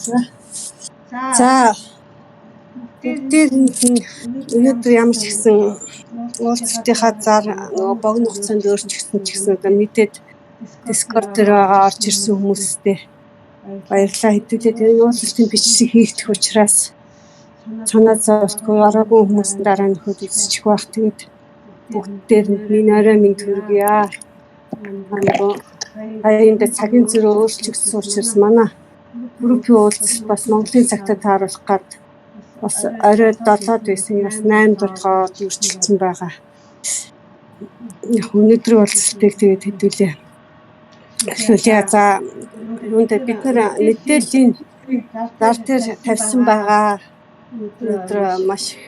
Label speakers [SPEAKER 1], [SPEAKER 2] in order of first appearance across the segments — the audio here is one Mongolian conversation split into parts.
[SPEAKER 1] За, бүгдээрэнд нь өнөөдөр ямар ч гэсэн уулзалтынхаа зар нөгөө богино хугацаанд өөрчлөгдсөн ч гэсэн одоо мэдээд Discord дээр байгаа орж ирсэн хүмүүстээ баярлалаа. Хэдүүлээ тэгээ уулзалтын бичлэг хийгдэх учраас санаа зовтгүй ороогүй хүмүүс дараа нь нөхөд үзчих байх. Тэгээд бүгдээрэнд минь орой минь төргийа. Сая цагийн зөрөө өөрчлөгдсөн учраас манай группийн уулзалт бас Монголын цагтаа тааруулах гад бас орой 7-д байсан, бас 8 дурдгаад өөрчлөгдсөн байгаа. Яг өнөөдрийн уулзалтыг тэгээд хэдүүлээ эхлүүлье. За, юунд бид нар мэдээллийн зар дээр тавьсан байгаа. Өнөөдөр маш их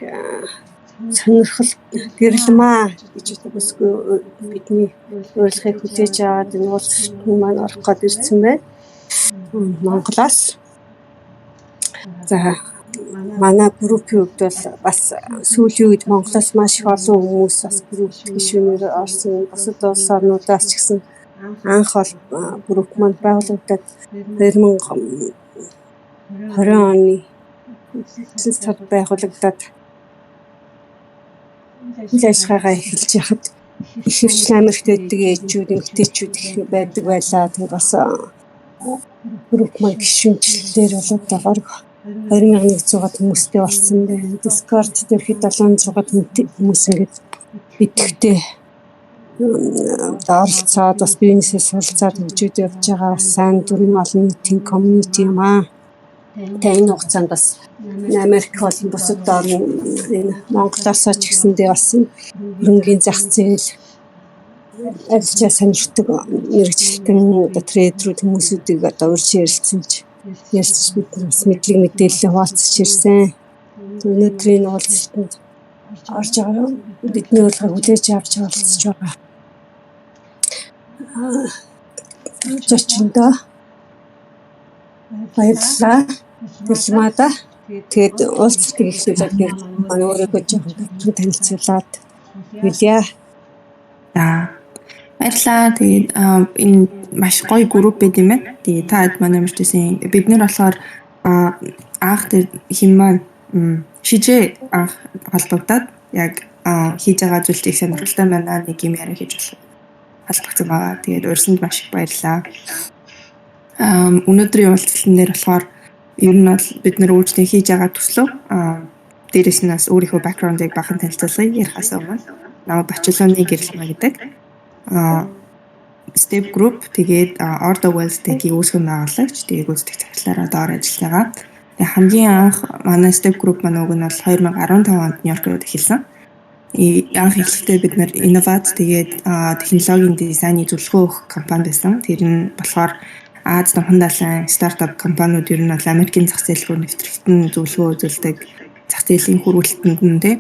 [SPEAKER 1] сонирхол Гэрэлмаа гэж бүсгүй бидний урилгыг хүлээж аваад энэ уулзалтанд маань орох гээд ирсэн байна. Монголоос. За, манай группийн хувьд бол бас сүүлийн үед Монголоос маш их олон хүмүүс бас групп гишүүнээр орсон. Бусад улс орнуудаас ч гэсэн анх бол групп маань байгуулагдаад 2020 оны 9 сард байгуулагдаад үйл ажиллагаагаа эхэлж яхад ихэвчлэн Америкт байдаг ээжүүд, эмэгтэйчүүд их байдаг байлаа. Тэгээд бас групп маань гишүүнчлэлээр бол одоо бараг 2100-аад хүмүүстэй болсон байна. Discord дээр хэд 700-аад хүмүүс ингээд идэвхтэй оролцоод, бас бизнесээ суралцаад хөгжөөд явж байгаа бас сайн дурын олон нийтийн community юм аа. Тэгээ энэ хугацаанд бас Америк болон бусад орн, энэ Монголоос ч гэсэндээ бас хөрөнгийн зах зээл арилжаа сонирхдаг мэргэжилтэн одоо trader үүд хүмүүсүүдийг одоо урьж ярилцуулж ярьж, бид нар бас мэдлэг мэдээлэл хуваалцаж ирсэн. Өнөөдрийн уулзалтанд орж байгаа, бидний урилгыг хүлээж авч оролцож байгаа зочиндоо баярлалаа. Гэлмаада. Тэгээд уулзалтыг эхлүүлээд маань өөрийгөө жоохон танилцуулаад хэлье.
[SPEAKER 2] За, баярлалаа. Тэгээд энэ маш гоё групп байт юм байна. Тэгээд та хэд маань ямар ч байсан бид нар болохоор анх тэр хин маань шижээ анх холбогдоод яг хийж байгаа зүйлийг сонирхолтой байна, нэг юм яриа хийж болох холбогдсон байгаа. Тэгээд урьсанд маш их баярлалаа. Өнөөдрийн уулзалтан дээр болохоор ер нь бол бид нар өөрсдөө хийж байгаа төслөө, дээрэс нь бас өөрийнхөө background-ыг бахан танилцуулъя ярихаас өмнө. Намайг Бачилооны Гэрэлмаа гэдэг. Step Group, тэгээд Ordo Wealth Tech-ийн үүсгэн байгуулагч, тэгээд гүйцэтгэх захирлаараа доор ажиллаж байгаа. Тэгээд хамгийн анх манай Step Group маань уг нь бол 2015 онд Нью-Йоркод эхэлсэн. Анх эхлэхдээ бид нар инновац, тэгээд технологийн дизайны зөвлөгөө өгөх компани байсан. Тэр нь болохоор Ази, Номхон далайн стартап компаниуд ер нь бол Америкийн зах зээл рүү нэвтрэхэд нь зөвлөгөө үзүүлдэг, зах зээлийн хөрвүүлтэнд нь тий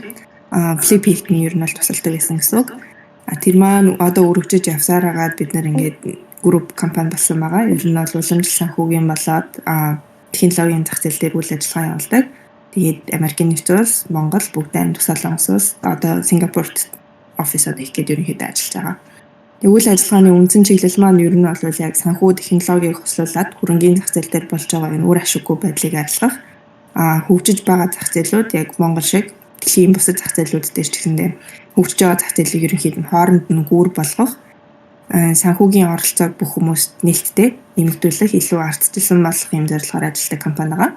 [SPEAKER 2] flip хийхэд нь ер нь бол тусалдаг байсан гэсэн үг. А тэр маань одоо өргөжөж явсаар хагаад бид нар ингээд групп компани болсон байгаа. Ер нь бол уламжлал санхүүгийн болоод технологийн зах зээл дээр үйл ажиллагаа явуулдаг. Тэгээд Америкийн Нэгдсэн Улс, Монгол, бүгд найрамдах Солонгос улс, одоо Сингапурт офисод их гээд ерөнхийдөө ажиллаж байгаа. Тэгээд үйл ажиллагааны үндсэн чиглэл маань ер нь бол яг санхүү технологиг хослуулад хөрөнгийн зах зээл дээр болж байгаа энэ үр ашиггүй байдлыг арилгах, хөгжиж байгаа зах зээлүүд, яг Монгол шиг дэлхийн бусад зах зээлүүд дээр ч гэсэндээ хөгжиж байгаа зах зээлийг ерөнхийдөө нь хооронд нь гүүр болгох, санхүүгийн оролцоог бүх хүмүүст нээлттэй нэмэгдүүлэх, илүү ардчилсан болох юм зорилгоор ажилладаг компани байгаа.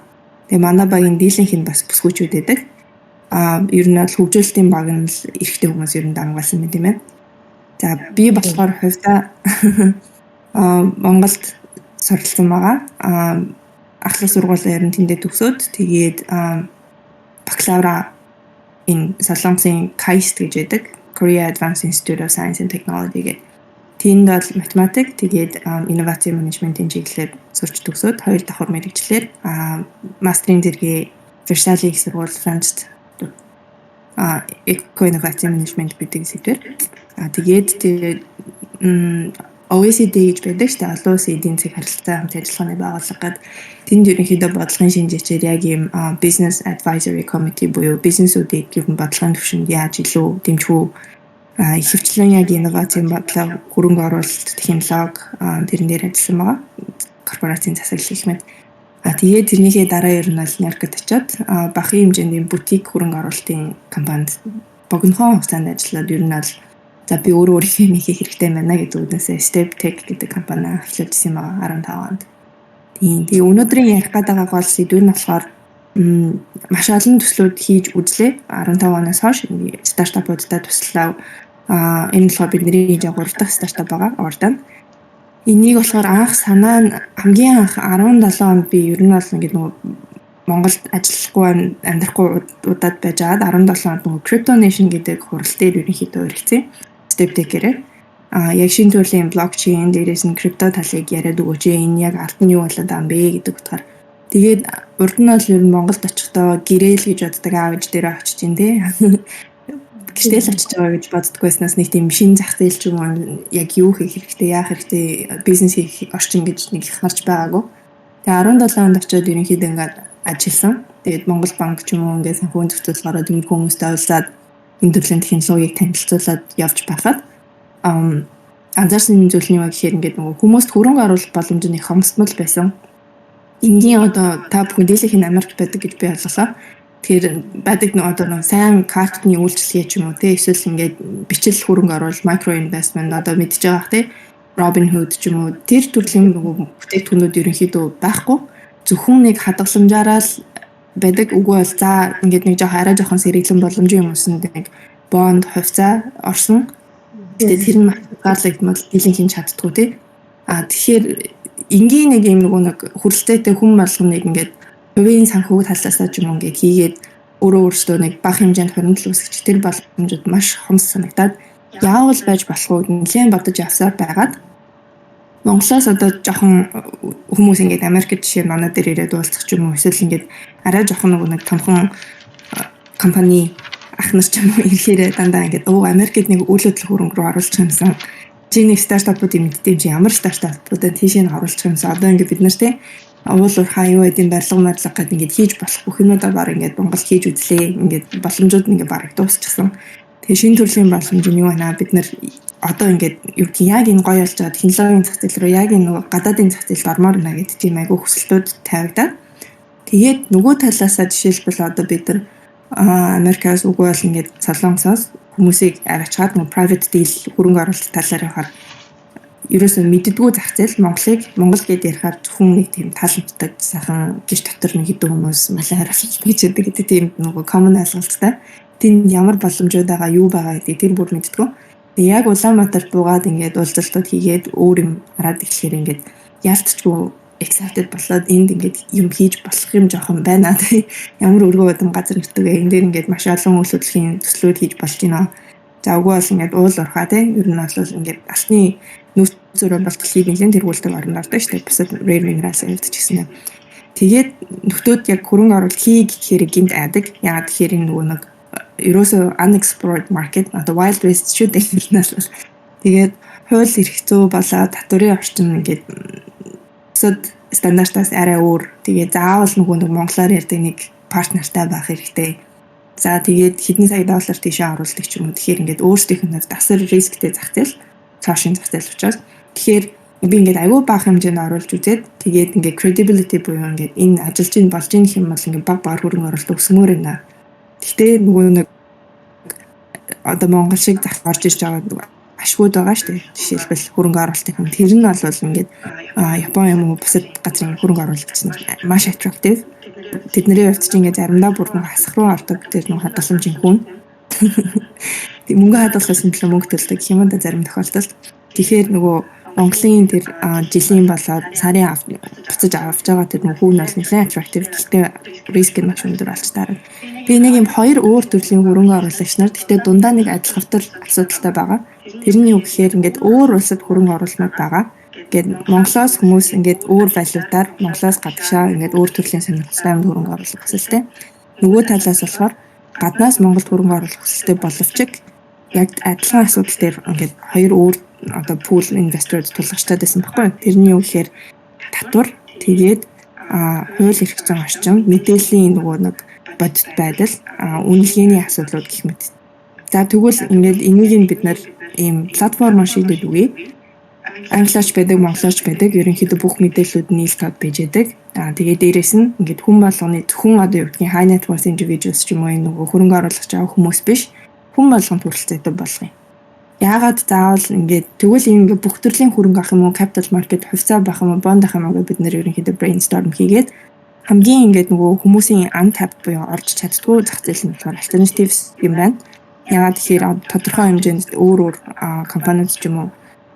[SPEAKER 2] Тэгээ манай багийн дийлэнх нь бас бүсгүйчүүд байдаг. Ер нь бол хөгжүүлэлтийн баг нь л эрэгтэй хүмүүс ер нь дамгаалсан юм тийм ээ. За, би болохоор хувьдаа Монголд суралцсан байгаа. Ахлах сургуулаа ер нь тэндээ төгсөөд, тэгээд бакалавра энэ Солонгосын KAIST гэж байдаг. Korea Advanced Institute of Science and Technology гэдэг. Тэнд бол математик, тэгээд инновацийн менежментийн чиглэлээр сурч төгсөөд хоёр давхар мэргэжлээр мастрын зэргийн Версалийн их сургууль, Францд эко инновацийн менежмент гэдэг сэдвээр. Тэгээд тэгээд OECD гэж байдаг шүү дээ. Олон улсын эдийн засгийн харилцаа хамт ажиллагааны байгууллага гэдэг. Тэнд ерөнхийдөө бодлогын шинжээчээр яг ийм business advisory committee буюу бизнесүүдийг ер нь бодлогын түвшинд яаж илүү дэмжих үү, ихэвчлэн яг инновацийн бодлого, хөрөнгө оруулалт, технологи тэрэн дээр ажилласан байгаа. Корпорацийн засаглал гэх мэт. Тэгээд тэрнийхээ дараа ер нь бол Нью-Йоркод очиод багын хэмжээнд юм бутик хөрөнгө оруулалтын компанид богинохон хугацаанд ажиллаад, ер нь бол за, би өөрөө өөрийнхөө юм хийх хэрэгтэй байна гэдэг үднээсээ Step Tech гэдэг компани эхлүүлсэн юм байгаа 15 онд. Тийм. Тэгээ өнөөдрийн ярих гээд байгаа гол сэдв нь болохоор маш олон төслүүд хийж үзлээ. 15 оноос хойш стартапуудад туслаа. Энэ болохоор бидний хийж байгаа 3 дахь стартап байгаа Ордан. Энийг болохоор анх санаа нь хамгийн анх 17 онд би ер нь бол ингээд нөгөө Монголд ажиллахгүй, амьдрахгүй удаад байж байгаад 17 онд нөгөө Crypto Nation гэдэг хурал дээр ерөнхийдөө өргөцсөн. Step Tech-ээр яг шинэ төрлийн блокчейн, дээрээс нь крипто талыг яриад өгөөч. Энэ яг ард нь юу болоод байгаа юм бэ гэдэг утгаар. Тэгээд урд нь бол ер нь Монголд очихдоо гэрээл гэж боддог, аав ээж дээр очиж ин тэ. Гэртэл л очиж байгаа гэж боддог байснаас нэг тийм шинэ зах зээл ч юм уу, яг юу хийх хэрэгтэй, яах хэрэгтэй, бизнес хийх орчин гэж нэг харж байгаагүй. Тэгээ 17 онд очиод ерөнхийдөө ингээд ажилласан. Тэгээд Монгол банк ч юм уу, ингээд санхүүгийн зохицуул гараад, иймэрхүү хүмүүстэй уулзаад, энэ төрлийн технологиг танилцуулаад явж байхад анзаарсан зүйл нь юу гэхээр ингээд нөгөө хүмүүст хөрөнгө оруулах боломж нь их хомсдмол байсан. Энгийн одоо та бүхэн дийлэнх нь Америкт байдаг гэж би ойлголоо. Тэгэхээр байдаг нэг одоо нэг сайн картны үйлчилгээ ч юм уу, те, эсвэл ингээд бичил хөрөнгө оруулалт, micro investment, одоо мэдж байгаа бах, те, Robin Hood ч юм уу, тэр төрлийн нөгөө бүтээгдэхүүнүүд ерөнхийдөө байхгүй. Зөвхөн нэг хадгаламжаараа л байдаг. Үгүй бол за, ингээд нэг жоох арай жоохон сэргэглэн боломжийн юмсанд нэг бонд, хувьцаа орсон. Тэгээд тэр нь хязгаарлагдмал, дийлэнх нь чаддгүй, тий. Тэгэхээр энгийн нэг юм нөгөө нэг хүрэлцээтэй хүн болгоныг ингээд хувийн санхүү талаасаа ч юм уу ингээд хийгээд өөрөө өөрсдөө нэг бага хэмжээнд хуримтлал үүсгэж, тэр боломжууд маш хомс санагдаад, яавал байж болох уу нэлээд бодож явсаар байгаад, Монголоос одоо жоохон хүмүүс ингээд Америкт жишээ манай дээр ирээд уулзах ч юм уу, эсвэл ингээд арай жоохон нөгөө нэг томхон компани ах нар ч юм уу ирэхээр дандаа ингээд өө, Америкт нэг үйл хөдлөх хөрөнгө рүү оруулах юмсан, чи нэг стартапуудыг мэддэм чи, ямар стартапуудаа тийшээ нь оруулах юмсан, одоо ингээд бид нар те уул уурхай юу гэдэг барилга марлага гэдэг ингээд хийж болох бүх юмудаа баг ингээд Монгол хийж үзлээ, ингээд боломжууд ингээд баг дуусчихсан. Тэгээ шинэ төрлийн боломж нь юу байна, бид нар одоо ингээд юу гэх, яг энэ гоё болж байгаа технологийн зах зээл рүү, яг энэ нөгөө гадаадын зах зээлд ормоор байна гэдэг тийм айгүй хүсэлтүүд тавигдаад, тэгээд нөгөө талаасаа жишээлбэл одоо бид нар Америкаас, үгүй бол ингээд Солонгосоос хүмүүсийг аваачаад нөгөө private deal, хөрөнгө оруулалт талаар явахаар ерөөсөө мэддэггүй зах зээл Монголыг Монгол гэдээ ярихаар зөвхөн нэг тийм таламтдаг сайхан гэр дотор нэг хэдэн хүмүүс малын хариуцлага хийж яадаг гэдэг тийм нөгөө common ойлголттой. Тэнд ямар боломжууд байгаа, юу байгаа гэдгийг тэр бүр мэддэггүй. Тэгээ яг Улаанбаатарт буугаад ингээд уулзалтууд хийгээд өөр юм хараад эхлэхээр ингээд яалтчгүй excited болоод, энд ингээд юм хийж болох юм жоохон байна тий. Ямар өргөн удам газар нутаг вэ? Энэ дээр ингээд маш олон үйл хөдлөлийн төслүүд хийж болж байна. За, үгүй бол ингээд уул уурхай тий. Ер нь бол ингээд алтны нөөц өрөө бол дэлхийг нэлээд тэргүүлдэг оронд ордог шүү дээ. Бусад rare minerals авд ч гэсэн. Тэгээд нөхдөөд яг хөрөнгө оруулалт хий гэхээр гинт айдаг. Яагаад тэгэхээр энэ нөгөө нэг ерөөсөө unexplored market, одоо wild west шүү дээ энэ бол. Тэгээд хууль эрх зүй болоод татварын орчин ингээд бусад стандартаас арай өөр. Тэгээ заавал нөгөө нэг монголоор ярьдаг нэг партнертай байх хэрэгтэй. За, тэгээд хэдэн сая доллар тийшээ оруулдаг ч юм уу. Тэгэхээр ингээд өөрсдийнх нь хувьд асар рисктэй зах зээл, цоошин зах зээл учраас тэгэхээр би ингээд аюу бага хэмжээнд оруулж үзээд, тэгээд ингээд credibility буюу ингээд энэ ажиллаж ийн болж ийн гэх юм бол ингээд баг багаар хөрөнгө оруулалт өсмөр байна. Гэхдээ нөгөө нэг одоо Монгол шиг зах орж ирж байгаа ашгууд байгаа шүү дээ. Жишээлбэл, хөрөнгө оруулалтын юм. Тэр нь бол ингээд Япон юм уу, бусад газрын хөрөнгө оруулагч нар маш attractive. Тэдний хувьд чинь ингээд заримдаа бүр нэг хасах руу ордог тэр нэг хадгаламжийн хүн. Тэг мөнгө хадгалахын төлөө мөнгө төлдөг гэх юм да зарим тохиолдолд. Тэгэхээр нөгөө Монголын тэр жилийн болоод сарын буцаж авч байгаа тэр нөгөө хүүн бол нэлээд attractive. Гэхдээ риск нь маш өндөр болж таарна. Тэгээ нэг юм хоёр өөр төрлийн хөрөнгө оруулагч нар, гэхдээ дундаа нэг адилхавтар асуудалтай байгаа. Тэр нь юу гэхээр ингээд өөр улсад хөрөнгө оруулмаар байгаа. Ингээд Монголоос хүмүүс ингээд өөр валютаар Монголоос гадагшаа ингээд өөр төрлийн сонирхолтой юмд хөрөнгө оруулах хүсэлтэй. Нөгөө талаас болохоор гаднаас Монголд хөрөнгө оруулах хүсэлтэй боловч яг адилхан асуудал дээр ингээд хоёр өөр одоо pool investor тулгарчтаад байсан байхгүй. Тэрний юу гэхээр татвар, тэгээд хууль эрх зүйн орчин, мэдээллийн нөгөө нэг бодит байдал, үнэлгээний асуудлууд гэх мэт. За, тэгвэл ингээд энийг нь бид нар ийм платформоор шийдээд үгүй. Англиарч байдаг, монголоор ч байдаг. Ерөнхийдөө бүх мэдээллүүд нь нийл тод байж байдаг. Аа, тэгээ дээрэс нь ингээд хүн болгоны, зөвхөн одоо юу гэдгийг high net worth individuals ч юм уу, энэ нөгөө хөрөнгө оруулагч байгаа хүмүүс биш, хүн болгонд хүрэлцээтэй болгоё. Яагаад заавал ингээд тэгвэл энэ ингээд бүх төрлийн хөрөнгө авах юм уу, capital market хувьцаа байх юм уу, бонд авах юм уу гэж бид нэр ерөнхийдөө brainstorm хийгээд, хамгийн ингээд нөгөө хүмүүсийн untapped буюу орж чаддгүй зах зээл нь болохоор alternatives юм байна. Яагаад тэгэхээр тодорхой хэмжээнд өөр өөр компаниуд ч юм уу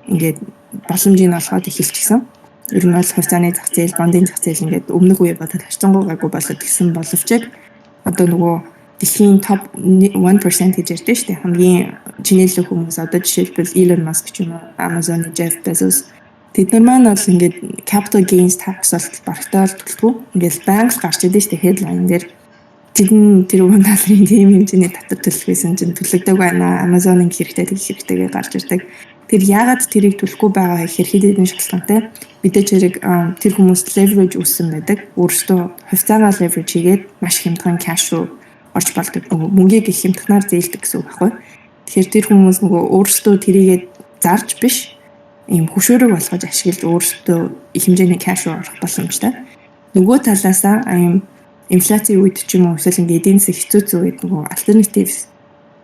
[SPEAKER 2] ингээд боломжийг олгоод эхэлчихсэн. Ер нь бол хувьцааны зах зээл, бондын зах зээл ингээд өмнөх үе бодоход харьцангуй гайгүй болоод гисэн боловч яг одоо нөгөө дэлхийн топ 1% гэж ярьдэн шүү дээ. Хамгийн чинээлэг хүмүүс, одоо жишээлбэл Elon Musk ч юм уу, Amazon-ы Jeff Bezos, тэд нар маань бол ингээд capital gains tax бол барагтай бол төлдөггүй. Ингээд байнга л гарч идэв шүү дээ headline дээр. Тэдэн тэрбум долларын тийм хэмжээний татвар төлөх байсан чинь төлөгдөг байна. Amazon-ын хэрэгтэй, тэгэх хэрэгтэйгээ гарч ирдэг. Тэр яагаад тэрийг төлөхгүй байгаа гэхээр хэд хэдэн шалтгаантай. Мэдээж хэрэг тэр хүмүүс leverage үүссэн байдаг. Өөрсдөө хувьцаагаа leverage хийгээд маш хямдхан cash руу орж болдог. Нөгөө мөнгийг их хямдханаар зээлдэг гэсэн үг байхгүй. Тэгэхээр тэр хүмүүс нөгөө өөрсдөө тэрийгээ зарж биш, ийм хөшөөрөг болгож ашиглаж өөрсдөө их хэмжээний cash руу орох боломжтой. Нөгөө талаасаа ийм инфляцийн үед ч юм уу, эсвэл ингээ эдийн засаг хэцүү зүй үед нөгөө alternative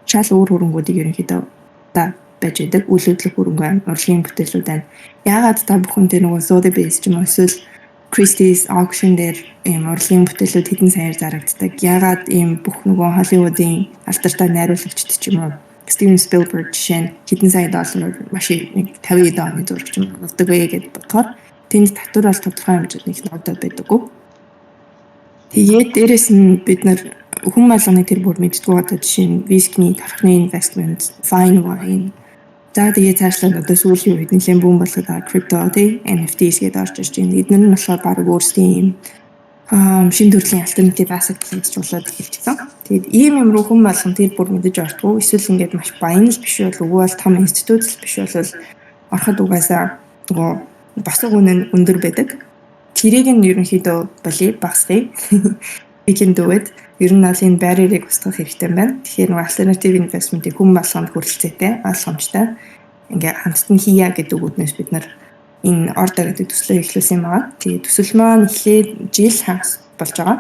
[SPEAKER 2] шал өөр хөрөнгүүдийг ерөнхийдөө та байж байдаг. Үйл хөдлөх хөрөнгө байна, урлагийн бүтээлүүд байна. Яагаад та бүхэн тэр нөгөө Sotheby's ч юм уу, эсвэл Christie's auction дээр ийм урлагийн бүтээлүүд хэдэн саяар зарагддаг? Яагаад ийм бүх нөгөө Hollywood-ын алдартай найруулагчид ч юм уу, Steven Spielberg жишээ нь хэдэн сая доллараар маш нэг 50 оны зураг ч юм авдаг вэ гэдээ бодохоор тэнд татвар бол тодорхой хэмжээнд нэг ногдоод байдаггүй. Тэгээд дээрэс нь бид нар хүн болгоны тэр бүр мэддэггүй, одоо жишээ нь вискиний тархины investment, fine wine. За, тэгээ цаашлаад одоо сүүлийн үед нэлээд boom болгоод байгаа крипто тий, NFTs гэдээ орж ирж байна. Эдгээр нь болохоор баг өөрсдийн юм шин төрлийн alternative asset гэж болоод эхэлчихсэн. Тэгээд ийм юм руу хүн болгон тэр бүр мэдэж ордгоо. Эсвэл ингээд маш баян л биш бол, үгүй бол том институт л биш бол ороход угаасаа нөгөө босго үнэ нь өндөр байдаг. Тэрийг нь ерөнхийдөө болий багасгая. We can do it. Ер нь бол энэ barrier-ыг устгах хэрэгтэй байна. Тэгэхээр нөгөө alternative investment-ийг хүн болгонд хүрэлцээтэй, ойлгомжтой. Ингээ хамтд нь хийя гэдэг үднээс бид нар энэ Ordo гэдэг төслөө эхлүүлсэн юм байна. Тэгээ төсөл маань эхлээд жил хагас болж байгаа.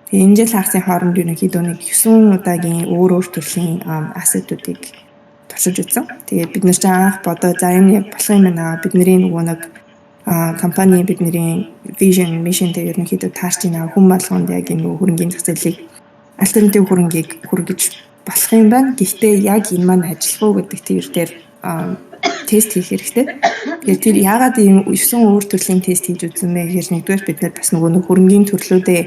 [SPEAKER 2] Тэгээ энэ жил хагасын хооронд ерөнхийдөө нэг 9 удаагийн өөр өөр төрлийн asset уудыг туршиж үзсэн. Тэгээд бид нар ч анх бодоо, за, энэ яг болох юм байна. Бидний нөгөө нэг компани, бидний vision, mission дээр ерөнхийдөө таарч байна. Хүн болгонд яг энэ хөрөнгийн зах зээлийг, альтернатив хөрөнгийг хүргэж болох юм байна. Гэхдээ яг энэ маань ажиллах уу гэдэг тэр дээр тест хийх хэрэгтэй. Тэгэхээр тэр яагаад ийм 9 өөр төрлийн тест хийж үзсэн бэ гэхээр нэгдүгээр бид нар бас нөгөө нэг хөрөнгийн төрлүүдээ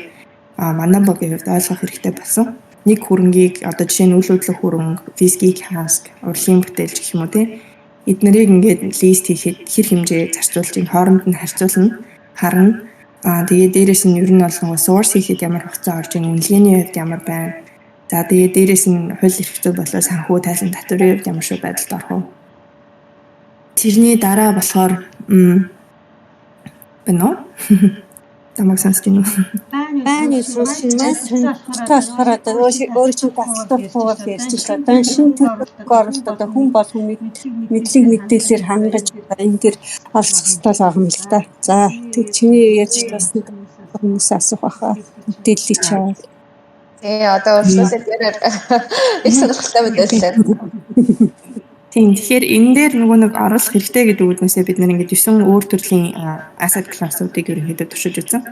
[SPEAKER 2] манай багийн хувьд ойлгох хэрэгтэй болсон. Нэг хөрөнгийг, одоо жишээ нь үл хөдлөх хөрөнгө, виски cask, урлагийн бүтээлч гэх юм уу те. Эднэрийг ингээд list хийхэд хэр хэмжээ зарцуулж ин хооронд нь харьцуулна, харна. Аа, тэгээ дээрэс нь ер нь бол нөгөө source хийхэд ямар хугацаа орж ийн, үнэлгээний хувьд ямар байна. За, тэгээ дээрэс нь хууль эрх зүй болоо санхүү тайлан татварын хувьд ямар шиг байдалд орох вэ? Тэрний дараа болохоор байна уу? Намайг сонсож байна уу?
[SPEAKER 1] Байна, сонсож байна. Сонирхолтой болохоор одоо өөрөө чинь татвар ярьж л одоо шинэ төрлийн оруулалт одоо хүн болгон мэдлэг мэдээлэлээр хангаж энэ дэр оролцох хэрэгтэй л байгаа юм л та. За, тэг чиний ярьж дуусна, хүмүүс асуух баха, мэдээллийг чаваа.
[SPEAKER 3] Тий, одоо өөрчлөлт яриар их сонирхолтой мэдээлэл.
[SPEAKER 2] Тийм, тэгэхээр энэ дээр нөгөө нэг оруулах хэрэгтэй гэдэг үгнээсээ бид нар ингээд 9 өөр төрлийн asset class-уудыг ерөнхийдөө туршиж үзсэн.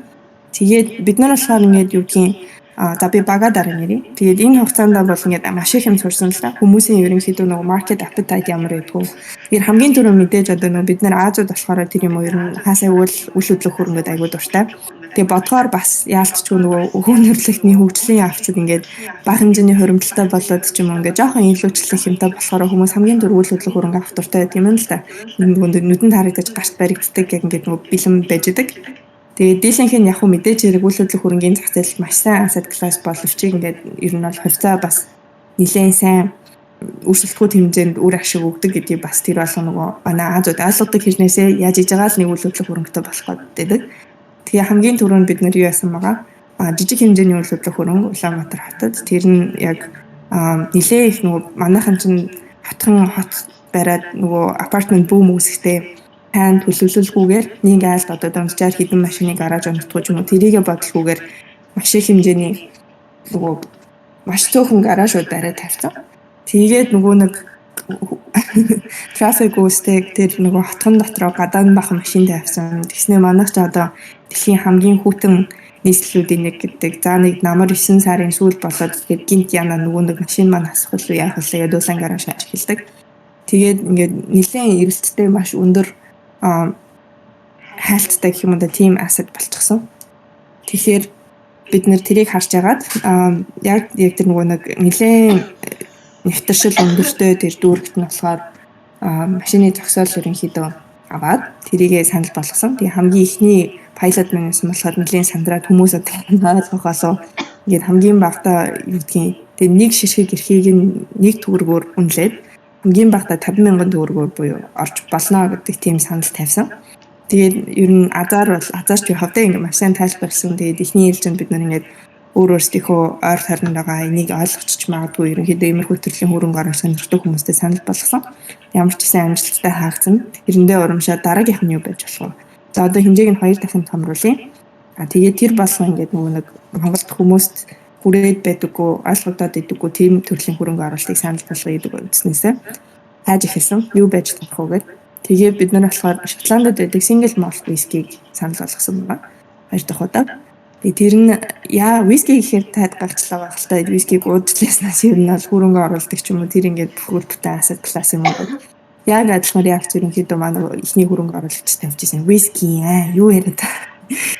[SPEAKER 2] Тэгээд бид нар болохоор ингээд юу гэдгийг, за, би бага дараа нэрий. Тэгээд энэ хугацаанд бол ингээд маш их юм сурсан л да. Хүмүүсийн ерөнхийдөө нөгөө market appetite ямар байдгүй. Тэгэхээр хамгийн түрүү мэдээж одоо нөгөө бид нар Азиуд болохоор тэр юм уу, ер нь хаасаа үл үл хөдлөх хөрөнгөд айгуу дуртай. Тэгээ бодгоор бас яалтчгүй нөгөө хүүнөрлөгтний хөгжлийн явцад ингээд бага хэмжээний хуримтлалтай болоод ч юм уу, ингээд жоохон илүүчлэх юмтай болохоор хүмүүс хамгийн түрүү үйл хөдлөх хөрөнгө авах дуртай байт юм л да. Нөгөө нүдэнд харагдаж, гарт баригддаг, яг ингээд нөгөө бэлэн байж идэг. Тэгээ дийлэнх нь яг хөө мэдээж хэрэг үйл хөдлөх хөрөнгийн зах зээл маш сайн asset class боловч ингээд ер нь бол хувьцаа бас нэлээд сайн өрсөлдөхүүд хэмжээнд үр ашиг өгдөг гэдгийг бас тэр болгоно нөгөө манай Азууд ойлгодог хэрнээсээ яаж иж байгаа л нэг үйл хөдлөх хөрөнгөтэй болох гэдэг. Тэгээ хамгийн түрүүнд бид нэр юу яасан байгаа? А, жижиг хэмжээний үйл хөдлөх хөрөнгө Улаанбаатар хотод, тэр нь яг нэлээ их нөгөө манайхан чинь хотхон хот бариад нөгөө apartment boom үүсэхдээ Сайн төлөвлөлгүйгээр нэг айлд одоо дунджаар хэдэн машины гараж оногдох юм уу, тэрийгэ бодлогүйгээр маш их хэмжээний нөгөө маш цөөхөн гаражууд арай тавьсан. Тэгээд нөгөө нэг трафик үүсдэг, тэр нөгөө хотхон дотроо гадаа нь бахан машин тавьсан. Тэгснээ манайх ч одоо дэлхийн хамгийн хүйтэн нийслэлүүдийн нэг гэдэг. За, нэг намар 9 сарын сүүл болоод тэгээд гинт яна нөгөө нэг машин маань хасах уу, яах вэ гэдэг дулаан гараж шааж эхэлдэг. Тэгээд ингээд нэлээд эрэлттэй, маш өндөр хайлттай гэх юм уу да, тийм asset болчихсон. Тэгэхээр бид нэр тэрийг харж агаад яг яг тэр нөгөө нэг нэлээд нэвтэршил өндөртэй тэр дүүрэгт нь болохоор машины зогсоол ерөнхийдөө аваад тэрийгэ санал болгосон. Тэгээ хамгийн эхний pilot маань болохоор нэлийн сандраад хүмүүс одоо ойлгох болов. Ингээд хамгийн багадаа, юу гэдгийг, тэгээ нэг ширхэг эрхийг нь 1 төгрөгөөр үнэлээд хамгийн багадаа 50 мянган төгрөгөөр буюу орж болно гэдэг тийм санал тавьсан. Тэгээд ер нь азар бол азарч явах тэ, ингээд маш сайн тайлбарласан. Тэгээд эхний ээлжинд бид нар ингээд өөр өөрсдийнхөө ойр тойронд байгаа, энийг ойлгочих магадгүй, ерөнхийдөө иймэрхүү төрлийн хөрөнгө оруулалт сонирхдаг хүмүүстэй санал болгосон. Ямар ч гэсэн амжилттай хаагдсан. Тэрэндээ урамшаад дараагийнх нь юу байж болох вэ? За, одоо хэмжээг нь хоёр дахин томруулъя. А тэгээд тэр болгон ингээд нөгөө нэг Монголд хүмүүст хүрээд байдаггүй, ойлгогдоод байдаггүй тийм төрлийн хөрөнгө оруулалтыг санал болгоё гэдэг үндснээсээ хайж эхэлсэн. Юу байж болох вэ гэдэг. Тэгээ бид нар болохоор Шотландд байдаг single malt whisky-г санал болгосон байгаа. Хоёр дахь удаа. Тэгээ тэр нь яа виски гэхээр таад гарчлаа байх л та, вискиг уудлааснаас ер нь бол хөрөнгө оруулдаг ч юм уу, тэр ингээд бүхэл бүтэн asset class юм уу. Яг адилхан реакц ерөнхийдөө манай эхний хөрөнгө оруулагч тавьж ирсэн. Виски аа, юу яриад.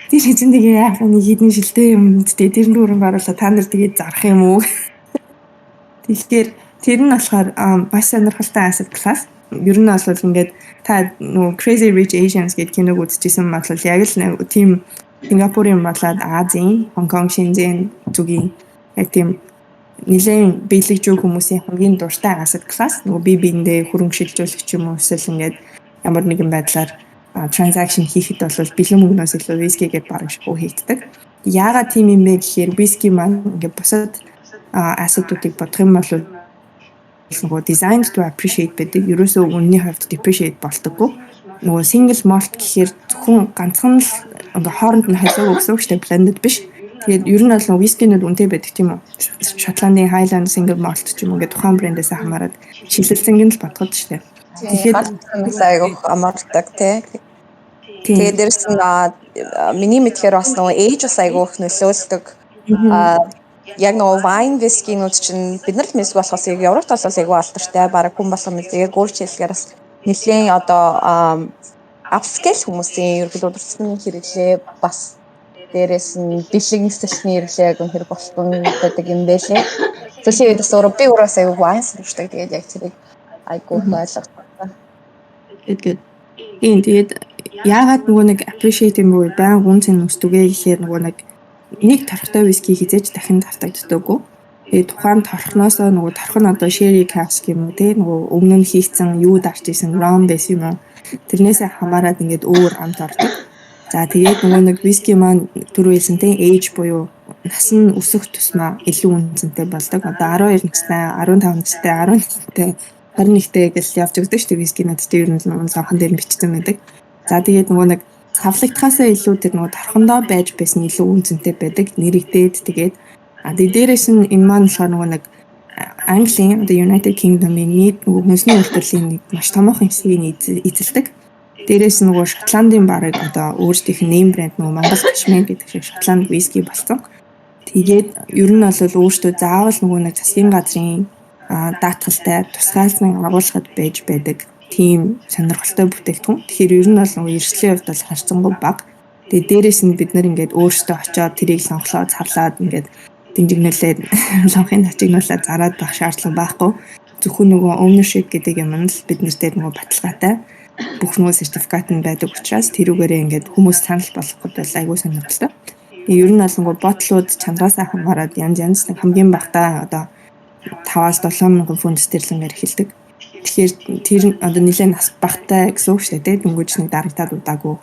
[SPEAKER 2] Тэр чинь тэгээ яах вэ, нэг хэдэн шилтэй юм, тэгээ тэр хөрөнгө оруулаа, та нар тэгээд зарах юм уу? Тэгэхээр тэр нь болохоор маш сонирхолтой asset class. Ер нь бол ингээд та нөгөө Crazy Rich Asians гэдэг киног үзчихсэн бол яг л тийм Сингапурын болоод Азийн, Хонконг, Шэньчжэн зүгийн яг тийм нэлээд биелэгжүү хүмүүсийн хамгийн дуртай asset class. Нөгөө бие биендээ хөрөнгө шилжүүлэх ч юм уу, эсвэл ингээд ямар нэгэн байдлаар transaction хийхэд бол бэлэн мөнгнөөс илүү вискигээр бараг шахуу хийгддэг. Яагаад тийм юм бэ гэхээр виски маань ингээд бусад asset уудыг бодох юм бол нөгөө designed to appreciate байдаг. Ерөөсөө үнний хувьд depreciate болдоггүй. Нөгөө single malt гэхээр зөвхөн ганцхан л ингээ хооронд нь холиог гэсэн үг шүү дээ, blended биш. Тэгээд ер нь бол нөгөө вискинүүд үнэтэй байдаг, тийм үү? Шотландын Highland single malt ч юм уу, ингээ тухайн брэндээс хамаарат шилэлцэнг нь л бодгод шүү дээ.
[SPEAKER 3] Тэгэхээр ганц айгуух амардаг, тий. Тэгээд дээрэс нь миний мэдхээр бас нөгөө age бас айгуух нөлөөлдөг. Яг нөгөө wine whisky-нүүд чинь бид нар л мэддэг болохоос яг Европт бол айгүй алдартай. Бараг хүн болгон мэддэг. Яг өөр хэлгээр бас нэлээд одоо upscale хүмүүсийн ерөнхийдөө өдөртний хэрэглээ, бас дээрэс нь бэлэн сэлтний хэрэглээ яг үнэхээр болтон байдаг юм байлээ. Сүүлийн үед бас өөрөө би өөрөө бас айгүй wine сонирхдаг. Тэгээд яг тэрийг айгүй ойлгосон.
[SPEAKER 2] Тэгээд ийм тэгээд яагаад нөгөө нэг appreciate юм буюу баян үн цэн өсдөг гэхээр нөгөө нэг нэг торхтой виски хэзээ ч дахин давтагддаггүй. Тэгээд тухайн торхноосоо нөгөө торх нь одоо sherry cask юм уу те, нөгөө өмнө нь хийгдсэн юу дарж исэн rum байсан юм уу, тэрнээсээ хамаарат ингээд өөр амт ордог. За, тэгээд нөгөө нэг виски маань түрүү хэлсэн те, age буюу нас нь өсөх тусмаа илүү үн цэнтэй болдог. Одоо 12 настай, 15 настай, 11 настай, 21-тэй гэж явж өгдөг шүү дээ вискинууд чинь ер нь лонхон дээр нь бичсэн байдаг. За, тэгээд нөгөө нэг савлагдахаасаа илүү тэр нөгөө торхондоо байж байсан илүү үн цэнтэй байдаг. Нэрэгдээд тэгээд тэгээ дээрээс нь энэ маань болохоор нөгөө нэг Английн, одоо United Kingdom-ийн нийт нөгөө хүнсний үйлдвэрлэлийн нэг маш томоохон хэсгийг эзэлдэг. Дээрээс нь нөгөө Шотландын бараг одоо өөрсдийнх нь name brand, нөгөө Монгол Кашмир гэдэг шиг Шотланд виски болсон. Тэгээд ер нь бол өөртөө заавал нөгөө нэг засгийн газрын даатгалтай тусгаалсан агуулгад байж байдаг тийм сонирхолтой бүтээгдэхүүн. Тэгэхээр ер нь бол нөгөө эрсдлийн хувьд бол харьцангуй бага. Тэгээд дээрээс нь бид нар ингээд өөрсдөө очиод тэрийг лонхлоод савлаад ингээд дэмжигнүүлээд лонхыг хачигнуулаад зараад байх шаардлага байхгүй. Зөвхөн нөгөө ownership гэдэг юм нь л бид нар дээр нөгөө баталгаатай бүх нөгөө сертификат нь байдаг учраас тэрүүгээрээ ингээд хүмүүс санал болгоход бол айгүй сонирхолтой. Тэгээ ер нь бол нөгөө bottle ууд чанараасаа хамаарат янз янз, хамгийн багадаа одоо 5-аас 7 мянган фунт стерлингээр эхэлдэг. Тэгэхээр тэр одоо нэлээд нас багтай гэсэн үг шүү дээ. Дөнгөж нэг дарагтаад удаагүй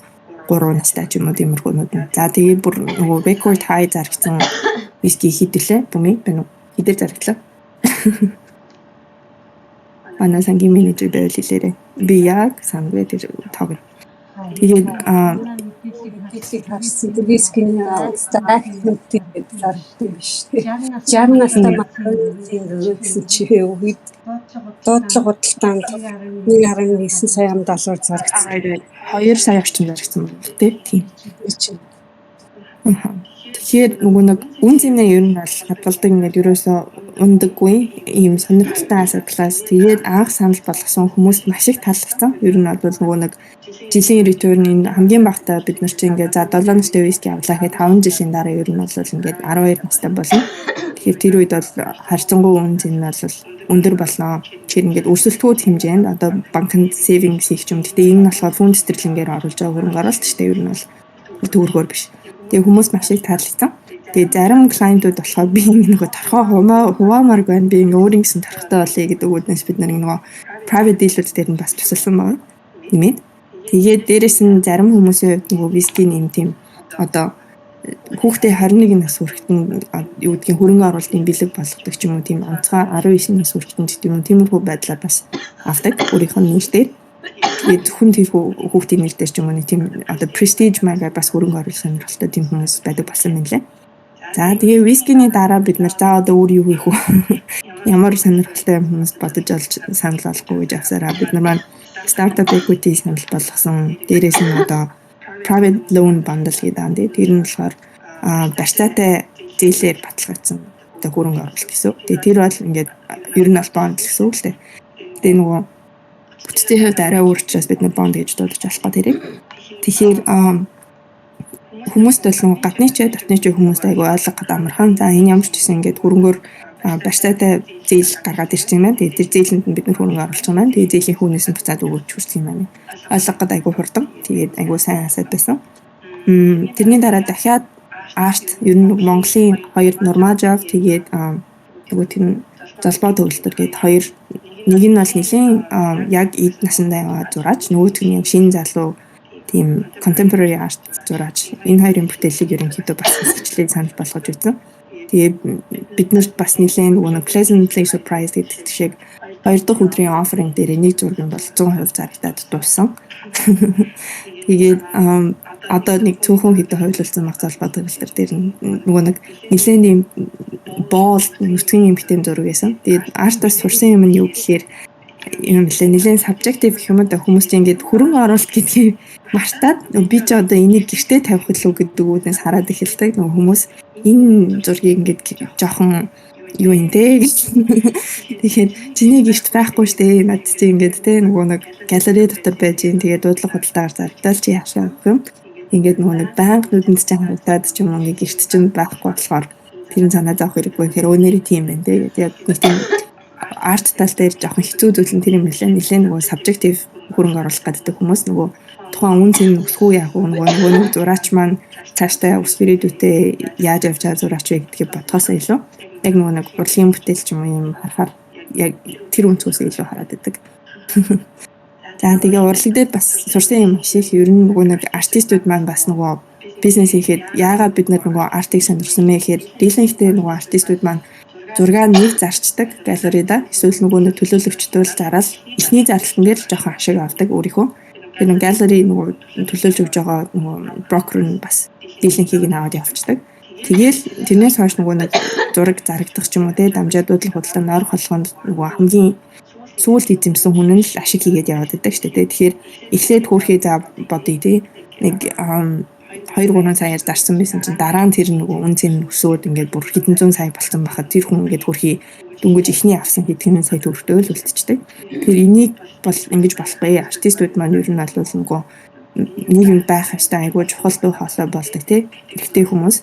[SPEAKER 2] 3 настай ч юм уу, тиймэрхүүнүүд нь. За, тэгээ бүр нөгөө record high зарагдсан виски хэд билээ? Бүми байна уу? Хэдээр зарагдлаа? Манай сангийн менежер байвал хэлээрэй. Би яг санагүй тэр тоог. Тэгээд
[SPEAKER 1] мэдээллийг харсан. Тэр вискиний актнуудыг зардаг биш үү? 60 настай Макроны гэсэн чи үед дуудлага худалдаанд 1.9 сая доллар зарагдсан.
[SPEAKER 2] 2 сая орчим зарагдсан байна тий. Тийм. Тэгэхээр нөгөө нэг үн цэнэ ер нь бол хадгалдаг, ингээд ерөөсөө ундаггүй ийм сонирхолтой asset class. Тэгээд анх санал болгосон хүмүүст маш их таалагдсан. Ер нь бол нөгөө нэг жилийн return энэ хамгийн багадаа бид нар чинь ингээд за 7 настай виски авлаа гэхэд 5 жилийн дараа ер нь бол ингээд 12 настай болно. Тэгэхээр тэр үед бол харьцангуй үн цэн нь бол өндөр болно. Тэгэхээр ингээд өрсөлдөхүүд хэмжээнд одоо банкнд savings хийх юм. Гэтэ энэ нь болохоор фунт стерлингээр оруулж байгаа хөрөнгө оруулалт шүү дээ. Ер нь бол төгрөгөөр биш. Тэгээ хүмүүс маш их таалагдсан. Тэгээ зарим client ууд болохоор би нөгөө торхоо хуваамаарг байна. Би ингээ өөрийн гэсэн торхтой болъё гэдэг үүднээс бид нөгөө private deal-үүд дээр нь бас тусалсан байна. Нэмээд. Тэгээд дээрэс нь зарим хүмүүсийн хувьд нөгөө вискийн юм тийм одоо хүүхдээ 21 нас хүрэхэд нь юу гэдгийг хөрөнгө оруулалтын бэлэг болгодог ч юм уу, тийм онцгой 19 нас хүрэхэд нь гэдэг юм уу, тиймэрхүү байдлаар бас авдаг өөрийнх нь нэрээр. Тэгээд зөвхөн тэр хүүхдийн нэр дээр ч юм уу, нэг тийм одоо prestige маягаар бас хөрөнгө оруулах сонирхолтой тийм хүмүүс байдаг болсон юм лээ. За, тэгээ вискиний дараа бид нар за одоо өөр юу хийх вэ? Ямар сонирхолтой юм хүмүүс бодож олж санал болгохгүй гэж авсараа бид нар маань startup equity санал болгосон. Дээрээс нь одоо private loan bundle гэдэг аа тий. Тэр нь болохоор барьцаатай зээлээр баталгаажсан одоо хөрөнгө оруулалт гэсэн. Тэгээ тэр бол ингээд ер нь бол бонд л гэсэн үг л дээ. Тэгээ нөгөө бүтцийн хувьд арай өөр учраас бид нар бонд гэж дуудаж болохгүй тэрийг. Тэгэхээр хүмүүст бол нөгөө гадны ч дотны ч хүмүүст айгүй ойлгох амархан. За, энэ ямар ч гэсэн ингээд хөрөнгөөр барьцаатай зээл гаргаад ирсэн юм байна. Тэгээд тэр зээлэнд нь бид нар хөрөнгө оруулах юм байна. Тэгээд зээлийн хүүнээс нь буцаад өгөөж хүрсэн юм байна. Ойлгох гээд айгүй хурдан. Тэгээд айгүй сайн asset байсан. Тэрний дараа дахиад art, ер нь Монголын хоёр Нурмажав, тэгээд нөгөө тэр золбоо төгөлдөр гээд хоёр, нэг нь бол нэлийн яг эд насандаа яваа зураач, нөгөөх нь яг шинэ залуу тийм contemporary art зураач. Энэ хоёрын бүтээлийг ерөнхийдөө бас хэсэгчлээ санал болгож байсан. Тэгээ бид нарт бас нэлээд нөгөө нэг pleasantly surprised гэдэг шиг хоёр дахь өдрийн offering дээр нэг зураг нь бол 100% зарагдаад дууссан. Тэгээд одоо нэг цөөхөн хэдэн хувилалцсан баг золбоо төгөлдөр дээр нөгөө нэг нэлээд юм боол нүцгэн эмхтэн зураг байсан. Тэгээд art аас сурсан юм нь юу гэхээр юм лээ, нэлээд subjective гэх юм да. Хүмүүс чинь ингээд хөрөнгө оруулалт гэдгийг мартаад би ч одоо энийг гэртээ тавих илүү гэдэг үүднээс хараад эхэлдэг. Нөгөө хүмүүс энэ зургийг ингээд жоохон юу юм те гэж. Тэгэхээр чиний гэрт байхгүй штэ, над чи ингээд те нөгөө нэг галерей дотор байж ин, тэгээд дуудлага худалдаагаар зардал чи яашаа гэх юм. Ингээд нөгөө нэг банк нүдэнд чинь харагдаад ч юм уу, ингээд гэрт чинь байхгүй болохоор тэр санаа зовох хэрэггүй гэхээр өөнөрийн тийм байна те. Яг нэг тийм art тал дээр жоохон хэцүү зүйл нь тэр юм лээ. Нилээ нөгөө subjective хөрөнгө оруулах гэдэг хүмүүс нөгөө тухайн үн цэн өсгөө яах вэ, нөгөө нэг зураач маань цаашдаа өсөх ирээдүйтэй яаж явж байгаа зураач вэ гэдгийг бодхоосоо илүү яг нөгөө нэг урлагийн бүтээл ч юм уу юм харахаар яг тэр өнцгөөс илүү хараад байдаг. За, тэгээ урлаг дээр бас сурсан юм шиг ер нь нөгөө нэг артистууд маань бас нөгөө бизнес хийхэд яагаад бид нар нөгөө art ыг сонирхсан бэ гэхээр дийлэнхтэй нөгөө артистууд маань зургаа нэг зарчдаг галерейда, эсвэл нөгөө нэг төлөөлөгчдөл зараал эхний зарлалтан дээр л жоохон ашиг авдаг өөрийнхөө. Тэр нэг галерей нөгөө төлөөлж өгж байгаа нөгөө брокер нь бас дийлэнхийг нь аваад явчихдаг. Тэгээл тэрнээс хойш нөгөө нэг зураг зарагдах ч юм уу те, дамжаад дуудлага худалдаанд орох болгонд нөгөө хамгийн сүүлд эзэмсэн хүн нь л ашиг хийгээд яваад байдаг шүү дээ. Тэгэхээр эхлээд хөөрхий за бодъё те, нэг 2 3 саяар зарсан байсан чинь дараа нь тэр нөгөө үн цэн өсөөд ингээд бүр хэдэн зуун сая болсон байхад тэр хүн ингээд хөөрхий дөнгөж эхний авсан хэдхэн сая төгрөгтэй л үлдчихдэг. Тэр энийг бол ингэж болохгүй. Артистууд маань ер нь бол нөгөө нэг юм байх ёстой, айгүй чухал дуу хоолой болдог тий. Эрэгтэй хүмүүс.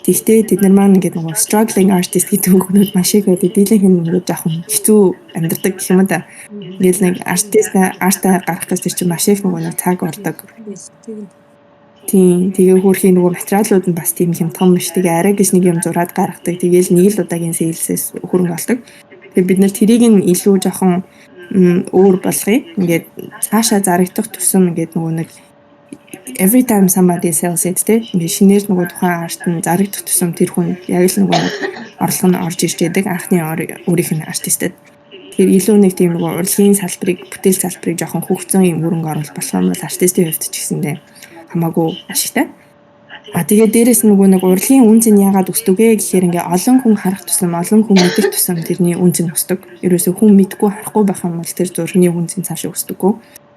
[SPEAKER 2] Тэгтээ тэд нар маань ингээд нөгөө struggling artist гэдэг үгнүүд маш их байдаг. Дийлэнх нь ингээд жоохон хэцүү амьдардаг гэх юм да. Ингээл нэг артист art аа гаргах гэж тэр чинь маш их нөгөө нэг цаг ордог. Тийм. Тэгээ хөөрхийн нөгөө материалууд нь бас тийм хямдхан биш. Тэгээ арай гэж нэг юм зураад гаргадаг. Тэгээл нэг л удаагийн sales ээс хөрөнгө олдог. Тэгээ бид нар тэрийг нь илүү жоохон өөр болгоё. Ингээд цаашаа зарагдах тусам ингээд нөгөө нэг every time somebody sells it те, ингээд шинээр нөгөө тухайн art нь зарагдах тусам тэр хүн яг л нөгөө нэг орлого нь орж ирж байдаг анхны өөрийнх нь артистэд. Тэгэхээр илүү нэг тийм нөгөө урлагийн салбарыг, бүтээл салбарыг жоохон хөгжсөн юм хөрөнгө оруулалт болох юм бол артистийн хувьд ч гэсэндээ хамаагүй ашигтай. А тэгээд дээрэс нь нөгөө нэг урлагийн үнэ цэн яагаад өсдөг вэ гэхээр ингээ олон хүн харах тусам, олон хүн мэдэх тусам тэрний үнэ цэн өсдөг. Ерөөсөө хүн мэдгүй, харахгүй байх юм бол тэр зургийн үнэ цэн цаашаа өсдөггүй.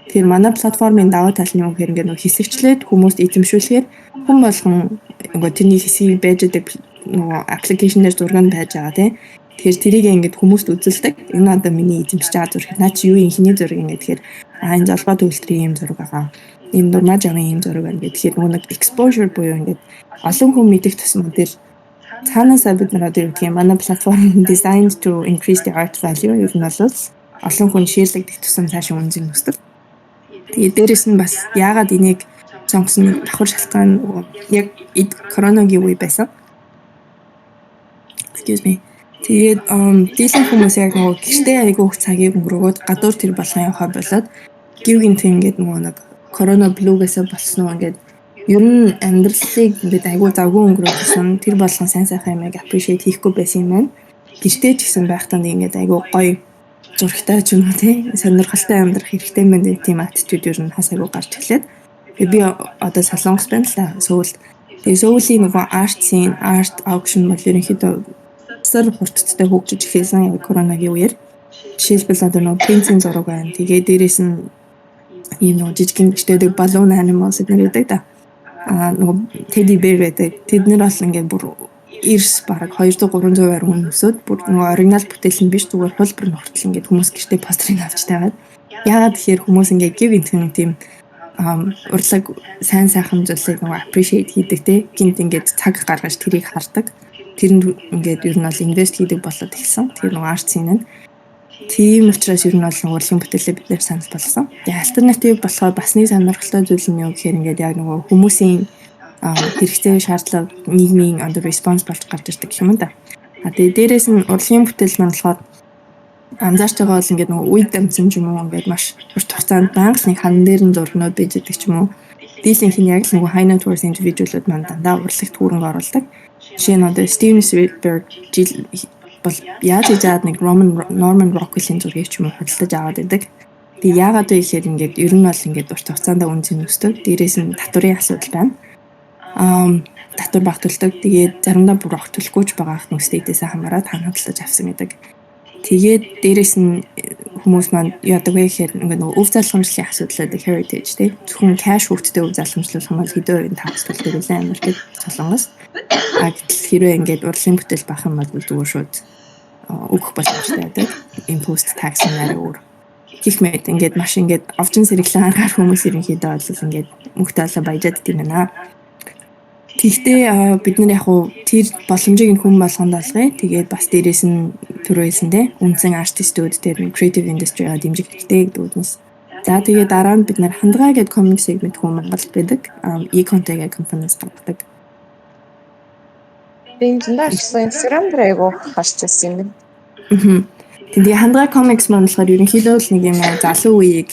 [SPEAKER 2] Тэгэхээр манай платформын давуу тал нь юу гэхээр ингээ нөгөө хэсэгчлээд хүмүүст эзэмшүүлэхээр хүн болгон нөгөө тэрний хэсгийг байж байгаа, нөгөө application дээр зураг нь байж байгаа, тийм. Тэгэхээр тэрийг ингээд хүмүүст үзүүлдэг. Энэ одоо миний эзэмшиж байгаа зураг. Наа чи юу юм, хэний зураг ингээд тэгэхээр а энэ Золгой төгөлдрийн ийм зураг байгаа. Энэ Нурмаа жавын ийм зураг байна гэх. Тэгэхээр нөгөө нэг exposure буюу ингээд олон хүн мэдэх тусмаа тэр цаанаасаа бид нар одоо юу гэх юм, манай платформ designed to increase the art value, ер нь бол олон хүн share лэгдэх тусам цаашаа үнэ цэн өсдөг. Тэгээ дээрэс нь бас яагаад энийг сонгосон давхар шалтгаан яг коронагийн үе байсан. Excuse me. Тэгээд дийлэн хүмүүс яг нөгөө гэртээ айгүй их цагийг өнгөрөөгөөд гадуур тэр болгон явахаа болоод гів гинт ингээд нөгөө нэг корона blue гээсээ болсон уу, ингээд ер нь амьдралыг ингээд айгүй завгүй өнгөрөөсөн, тэр болгон сайн сайхан юмыг appreciate хийхгүй байсан юм байна. Гэртээ ч гэсэн байхдаа нэг ингээд айгүй гоё зурагтай ч юм уу, тий, сонирхолтой амьдрах хэрэгтэй юм байна, тийм attitude ер нь хас айгүй гарч эхлээд. Тэгээ би одоо Солонгос байна л та, Сөүл. Тэгээ Сөүлийн нөгөө art scene, art auction бол ерөнхийдөө сар хурдтай хөгжиж эхэлсэн яг коронагийн үеэр. Жишээлбэл, одоо нөгөө принцийн зураг байна. Тэгээ дээрэс нь ийм нөгөө жижигэн гэртээ balloon animals эднэр байдаг да. А нөгөө teddy bear байдаг. Тэд нар бол ингээд бүр эрс бараг 200 300% үнэ өсөөд, бүр нөгөө оригинал бүтээл нь биш, зүгээр хуулбар нь хүртэл ингээд хүмүүс гэртээ постерыг авч тавиад. Яагаад тэгэхээр хүмүүс ингээд гів интгэн тийм урлаг, сайн сайхан зүйлийг нөгөө appreciate хийдэг, те, гинт ингээд цаг гаргаж тэрийг хардаг. Тэрэнд ингээд ер нь бол invest хийдэг болоод эхэлсэн. Тэр нөгөө art scene нь. Тийм учраас ер нь бол урлагийн бүтээлээ бид нэр санал болгосон. Тэгээ альтернатив болохоор бас нэг сонирхолтой зүйл нь юу гэхээр ингээд яг нөгөө хүмүүсийн хэрэгцээ, шаардлага, нийгмийн одоо response болж гарч ирдэг юм да. А тэгээ дээрээс нь урлагийн бүтээл маань болохоор анзаарч байгаа бол ингээд нөгөө үе дамжсан ч юм уу, ингээд маш урт хугацаанд байнга л нэг хан дээр нь зургнууд байж идэг ч юм уу. Дийлэнх нь яг л нөгөө high net worth individual-ууд маань дандаа урлагт хөрөнгө оруулдаг. Жишээ нь одоо Steven Spielberg жил бол яаж яжаад нэг Roman Norman Rockwell-ийн зургийг ч юм уу худалдаж аваад байдаг. Тэгээ яагаад вэ гэхээр ингээд ер нь бол ингээд урт хугацаанд үнэ цэн өсдөг. Дээрээс нь татварын асуудал байна. Татвар баг төлдөг. Тэгээд заримдаа бүр огт төлөхгүй ч байгаа нэг state ээс хамаарат хана худалдаж авсан гэдэг. Тэгээд дээрэс нь хүмүүс маань яадаг вэ гэхээр ингээд нөгөө өв залгамжлалын асуудал байдаг, heritage, тий. Зөвхөн cash хүүхдтэй өв залгамжлуулах юм бол хэдэн хувийн tax төлдөг үлээ Америкт, Солонгос. А гэтэл хэрвээ ингээд урлагийн бүтээл байх юм бол зүгээр шууд өгөх боломжтой байдаг. Impost tax нь арай өөр. Гэх мэт ингээд маш ингээд овжин сэргэлэн аргаар хүмүүс ерөнхийдөө бол ингээд мөнгөтэй болоо баяжаад дим байна. Тэгэхдээ бид нар яг уу тэр боломжийг нь хүн болгонд олгоё. Тэгээд бас дээрэс нь түрүү хэлсэн, те, үндсэн артистүүд тэр creative industry-га дэмжих хэрэгтэй гэдэг үднэс. За, тэгээд дараа нь бид нар Хандгай гэдэг комиксыг мэдхүү Монголд байдаг. E-content гэх компаниас гаргадаг.
[SPEAKER 3] Би энэ зөндөө харсан, Instagram дээр айгу харж байсан юм байна.
[SPEAKER 2] Тэгээ Хандгай комикс маань болохоор ерөнхийдөө л нэг юм залуу үеийг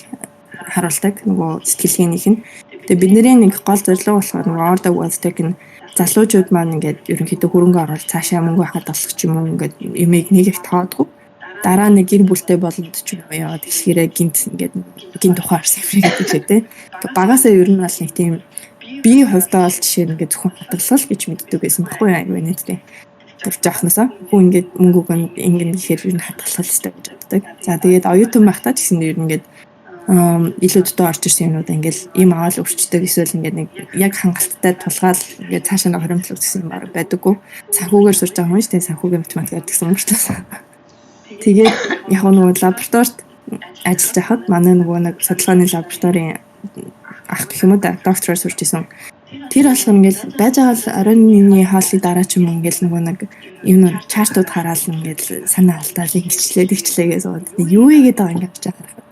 [SPEAKER 2] харуулдаг, нөгөө сэтгэлгээнийх нь. Тэгээ бидний нэг гол зорилго болохоор нөгөө Ordo Wealth Tech нь залуучууд маань ингээд ерөнхийдөө хөрөнгө оруулалт цаашаа мөнгө хадгалах ч юм уу, ингээд юмыг нэг их тоодгүй. Дараа нэг гэр бүлтэй болонд ч юм уу яваад эхлэхээрээ гинт ингээд гинт ухаар юм гэдэг шиг, тий. Багасаа ер нь бол нэг тийм би хувьдаа бол жишээ нь ингээд зөвхөн хадгалал гэж мэддэг байсан баггүй юу нийтдээ. Тэр жоохносоо хүн ингээд мөнгө өгөн ингэн гэхээр ер нь хадгалах хэрэгтэй гэж боддог. За, тэгээд оюутан байхдаа ч гэсэн ер нь ингээд илүү дутуу орж ирсэн юмнууд ингээл ийм аваад өрчдөг, эсвэл ингээд нэг яг хангалттай тулгаал ингээд цаашаа нэг хоримтлах гэсэн юм баг байдаггүй. Санхүүгээр сурж байгаа хүн шүү дээ. Санхүүгийн математикаар тэгсэн мөртлөө. Тэгээд яг нөгөө лабораторид ажиллаж байхад манай нөгөө нэг судалгааны лабораторийн ах гэх юм уу да, доктороор сурч исэн. Тэр болохоор ингээл байж байгаа л оройн хоолны дараа ч юм уу ингээл нөгөө нэг юм нэг chart ууд хараал ингээл санаа алдаал ингэчлээ тэгчлээ гэж суугаад юу ийгээд байгаа ингээд очиж харах.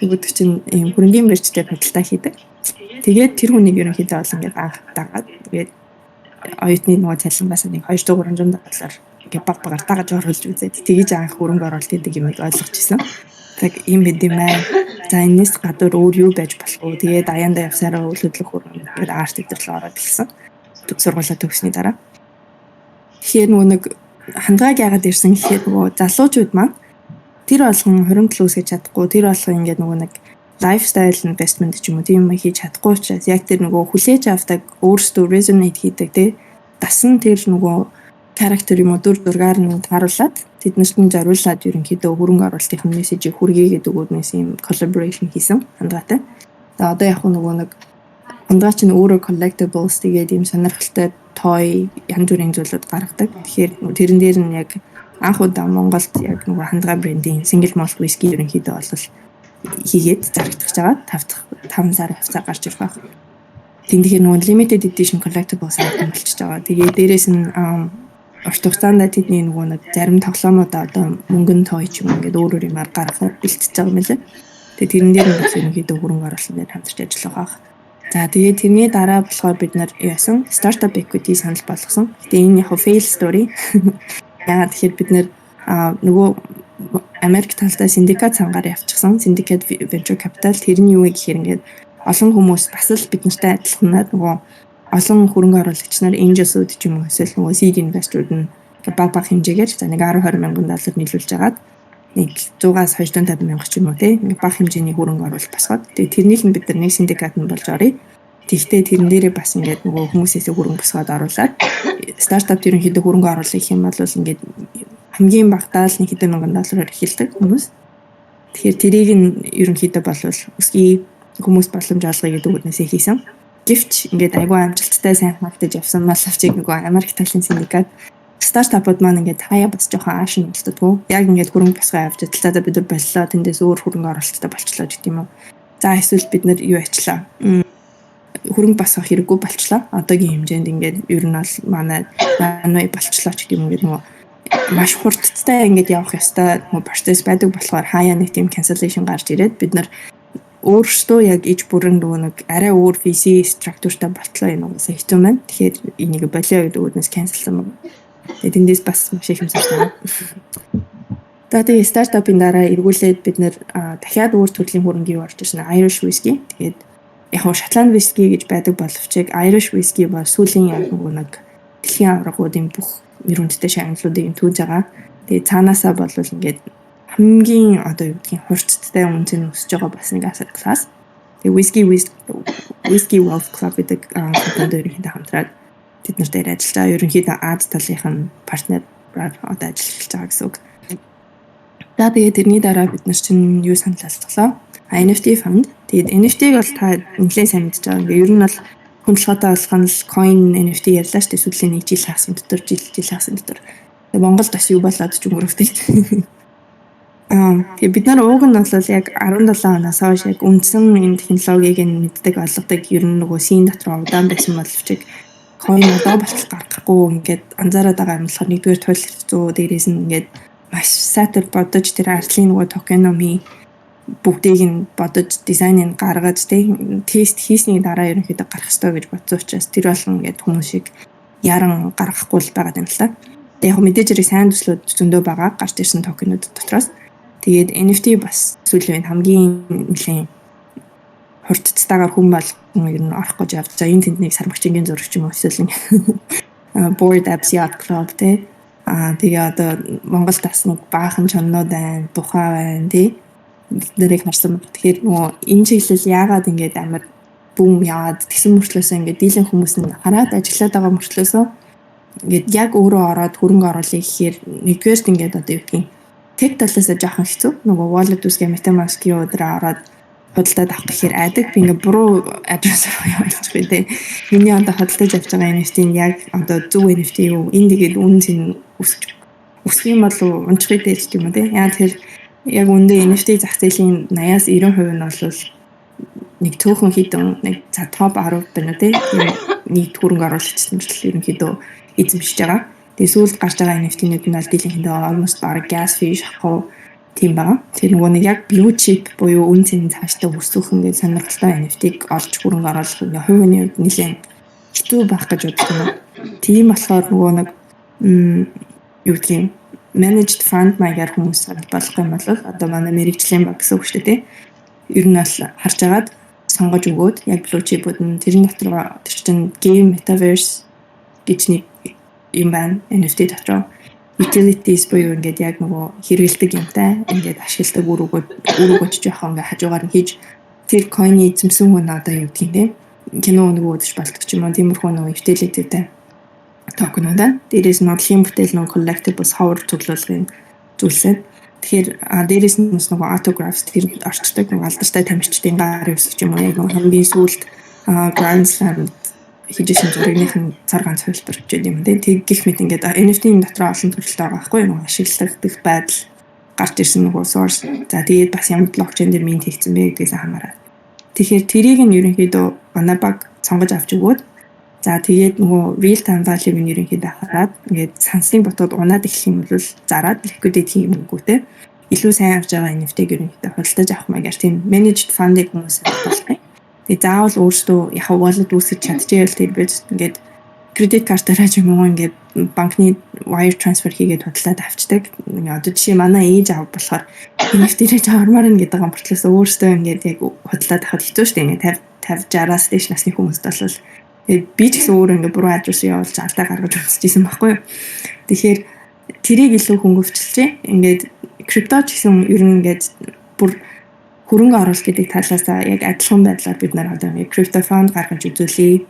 [SPEAKER 2] Тэгвэл чинь ийм хөрөнгөний биржтэй худалдаа хийдэг. Тэгээд тэр хүнийг ерөнхийдөө бол ингээд анх дагаад, тэгээд оюутны нөгөө цалинбаас нэг 200 300 доллар ингээд баг багаар дагаж оруулж үзээд тэгэж анх хөрөнгө оруулалт гэдэг юмыг ойлгож исэн. Яг ийм байд юм аа. За, энэс гадуур өөр юу байж болох вэ? Тэгээд аяндаа явсараа үйл хөдлөх хөрөнгө ингээд art гэдэрлээ ороод эхэлсэн. Сургуулаа төгссөний дараа. Тэгэхээр нөгөө нэг Хандгайг яагаад ирсэн гэхээр нөгөө залуучууд маань Тэр болгон хуримтлал үүсгэж чадахгүй, тэр болгон ингээд нөгөө нэг lifestyle investment ч юм уу тийм юм хийж чадахгүй учраас яг тэр нөгөө хүлээж авдаг, өөрсдөө resonate хийдэг, тий, дасан тэр нөгөө character юм уу, дүр зургаар нь тааруулаад, тэднэрт нь зориулаад ерөнхийдөө хөрөнгө оруулалтын мессежийг хүргэе гэдэг үүднээс юм collaboration хийсэн хандгаатай. Тэгээ одоо яг нөгөө нэг хандгаа чинь өөрөө collectibles, тэгээд ийм сонирхолтой toy, янз бүрийн зүйлүүд гаргадаг. Тэгэхээр тэрэн дээр нь яг анх удаа Монголд яг нөгөө хандгаа брендийн single malt whisky ерөнхийдөө бол хийгээд зарагдах байгаа. 5 дахь 5 сар хугацаа гарч ирэх байх. Тийм, тэгэхээр нөгөө limited edition collectibles item болчихж байгаа. Тэгээ дээрэс нь урт хугацаанд тэдний нөгөө нэг зарим тоглоомудаа одоо мөнгөн toy ч юм ингээд өөр өөр юмар гаргахаар бэлтэж байгаа юм лээ. Тэгээ тэрэн дээр нь бас ерөнхийдөө хөрөнгө оруулалтын дээр хамтарч ажиллах байх. За, тэгээ тэрний дараа болохоор бид нар яасан, startup equity санал болгосон. Гэтэ энэ яг fail story. Яагаад тэгэхээр бид нар нөгөө Америк талдаа синдикат сангаар явчихсан. Syndicate Venture Capital, тэр нь юу вэ гэхээр ингээд олон хүмүүс бас л бид нартай адилханаар нөгөө олон хөрөнгө оруулагч нар, angels-ууд ч юм уу, эсвэл нөгөө seed investor-ууд нь баг баг хэмжээгээр, за, нэг 10 20 мянган доллар нийлүүлж агаад нэг 100-аас 250 мянга ч юм уу, тий, нэг бага хэмжээний хөрөнгө оруулалт босгоод, тэгээ тэрнийх нь бид нар нэг синдикат нь болж оръё. Тэгвэл тэрэн дээрээ бас ингээд нөгөө хүмүүсээс хөрөнгө босгоод оруулаад стартап ерөнхийдөө хөрөнгө оруулах юм бол ингээд хамгийн багадаа л нэг хэдэн мянган доллараар эхэлдэг хүмүүс. Тэгэхээр тэрийг нь ерөнхийдөө болвол өсгий, хүмүүс боломж олгоё гэдэг үднээсээ хийсэн. Гэвч ингээд айгүй амжилттай сайн хангалтаж явсан боловч нөгөө Америк талын синдикат стартапууд маань ингээд хаяа бас жоохон ааш нь болтдоггүй. Яг ингээд хөрөнгө босгоо авч за бид нар боллоо, тэндээс өөр хөрөнгө оруулалттай болчлоо гэдэг юм уу. За, эсвэл бид нар юу ачлаа. Хөрөнгө босгох хэрэггүй болчлоо. Одоогийн хэмжээнд ингээд ер нь бол манай runway болчлоо ч гэдэг юм, ингээд нөгөө маш хурдтай ингээд явах ёстой нөгөө процесс байдаг болохоор хаяа нэг тийм cancellation гарч ирээд бид нар өөрсдөө яг иж бүрэн нөгөө нэг арай өөр VC structure тай болтлоо, юм угаасаа хэцүү байна. Тэгэхээр энийг болио гэдэг үднэс cancel сан байна. Тэгээд тэндээс бас маш их юм сурсан. За, тэгээ стартапын дараа эргүүлээд бид нэр дахиад өөр төрлийн хөрөнгө юу орж ирсэн, Irish whiskey. Тэгээд яг хуу Шотланд whisky гэж байдаг боловч яг Irish whiskey бол сүүлийн яг нөгөө нэг дэлхийн аваргуудын бүх нэр хүндтэй шагналуудыг нь түүж байгаа. Тэгээд цаанаасаа бол ингээд хамгийн одоо юу гэдгийг хурцтай үнэ өсөж байгаа бас нэг asset class. Тэгээ Whiskey Wealth Club гэдэг компанид ерөнхийдөө хамтраад тэд нар дээр ажиллаж байгаа. Ерөнхийдөө Аз талынх нь партнераар одоо ажиллаж эхэлж байгаа гэсэн үг. За, тэгээд тэрний дараа бид нар чинь юу санал болголоо? NFT fund. Тэгээд NFT-г бол та нэлээд сайн мэдж байгаа. Ингээ ер нь бол хүн толгойтой болгоно л coin, NFT ярьлаа шүү дээ. Сүүлийн нэг жил хагас дотор, жил жил хагас дотор. Тэгээ Монголд бас юу болоод ч өнгөрөвтэй. Тэгээ бид нар ууг нь бол яг 17 оноос хойш яг үндсэн энэ технологиг нь мэддэг, ойлгодог, ер нь нөгөө scene дотор удаан байсан боловч coin одоо болтол гаргахгүй ингээд анзаараад байгаа юм болохоор нэгдүгээр туйл хэцүү, дээрээс нь ингээд маш сайтар бодож, тэр артлын нөгөө tokenomics бүгдийг нь бодож, дизайныг гаргаж, тийм тест хийсний дараа ерөнхийдөө гарах ёстой гэж бодсон учраас тэр болгон ингээд хүмүүс шиг яран гаргахгүй л байгаа юм л та. Тэгээ яг мэдээж хэрэг сайн төслүүд зөндөө байгаа гарч ирсэн токенууд дотроос. Тэгээд NFT бас сүүлийн үед хамгийн нэлийн хурдцтайгаар хүн болгон ер нь орох гэж явж байгаа. Энэ тэнд нэг сармагчингийн зураг ч юм уу, эсвэл Bored Apes Yacht Club, тий. Аа, тэгээ одоо Монголд бас нэг баахан чоннууд байна, тухай байна, тий. Нарыг харсан. Тэгэхээр нөгөө энэ чиглэл яагаад ингэж амар boom яваад тэгсэн мөртлөөсөө ингээд дийлэн хүмүүс нь хараад ажиллаад байгаа мөртлөөсөө ингээд яг өөрөө ороод хөрөнгө оруулъя гэхээр нэгдүгээрт ингээд одоо юу гэдгийг tech талаасаа жоохон хэцүү. Нөгөө wallet үүсгээ, MetaMask-ийн өдрөө ороод худалдаад авах гэхээр айдаг. Би ингээ буруу address руу явуулчих би, тэ. Миний одоо худалдаж авч байгаа NFT нь яг одоо зөв NFT юу? Энэ тэгээд үнэ цэн өсөх өсөх юм болов унчих дээр ч юм уу, тэ. Яг тэр яг үндэ NFT зах зээлийн 80-аас 90% нь бол нэг цөөхөн хідэн нэг за топ 10 байна уу, тэ. Нийт хөрөнгө оруулагч нь ерөнхийдөө эзэмшиж байгаа. Тэгээ сүүлд гарч байгаа NFT-нүүд нь бол дийлэнхэндээ almost бараг gas fee шахуу тийм байгаа. Тэр нөгөө нэг яг blue chip буюу үн цэн цаашдаа өсөх ингээд сонирхолтой NFT-г олж хөрөнгө оруулах ингээ хувь хүний хувьд нэлээд хэцүү байх гэж боддог юм. Тийм болохоор нөгөө нэг юу гэдгийг managed fund маягаар хүмүүс санал болгох юм бол одоо манай мэрэгжлийн баг гэсэн үг шүү дээ, тий. Ер нь бол харж агаад сонгож өгөөд яг blue chip-үүд нь тэрэн дотор тэр чинь game metaverse гэж нэг юм байна, NFT дотор. Utilities буюу ингээд яг нөгөө хэрэгэлдэг юмтай, ингээд ашигладаг үр өгөөч жоохон ингээд хажуугаар нь хийж, тэр coin-ы эзэмсэн хүн одоо юу гэдгийг те кино нөгөө үзэж болдог ч юм уу, тиймэрхүү нөгөө utility-тэй токенууд байна. Дээрээс нь урлагийн бүтээл, нөгөө collectibles, ховор цуглуулгын зүйлсээ. Тэгэхээр дээрээс нь бас нөгөө autographs тэр орчдөг, нөгөө алдартай тамирчдын гар үсэг ч юм уу, яг нөгөө хамгийн сүүлд Grand Slam хийжсэн зурагных нь цар ганц хувилбар ч юм тийм. Тэг гих мэт ингээд NFT-ийн дотор олон төрөлтэй байгаа байхгүй юу? Ашиглагдах байдал гарч ирсэн нөгөө source. За, тэгээд бас ямар блокчейн дээр mint хийгдсэн бэ гэдгээс хамаарат. Тэгэхээр тэрийг нь ерөнхийдөө манай баг сонгож авч өгөөд, за, тэгээд нөгөө real time value-г нь ерөнхийдөө хараад, ингээд сансны ботод унаад эхлэх юм бол зараад liquidate хиймгүү те илүү сайн авч байгаа NFT-г ерөнхийдөө худалдаж авах маягаар тийм managed fund-ыг хүмүүс болох юм. Тэгээ заавал өөрсдөө яг wallet үүсгэж чадчихвэл тэр бид ингээд кредит картаараа ч юм уу, ингээд банкны wire transfer хийгээд худалдаад авчдаг. Ингээ одоо жишээ манай ээж аав болохоор NFT-ээр авармаар нь гэдэг юм болтлоос өөрсдөө ингээд яг худалдаад авахд хэцүү шүү дээ. Ингээд 50 50 60-аас дээш насны хүмүүст бол тэгээд би ч гэсэн өөрөө ингээд буруу адрес явуулж алдаа гаргаж үзчихсэн байхгүй юу. Тэгэхээр тэрийг илүү хөнгөвчлжээ. Ингээд крипто ч гэсэн ер нь ингээд бүр хөрөнгө оруулалт гэдэг талаас яг адилхан байдлаар бид нар одоо ингээд крипто фонд гаргаж үзүүлье.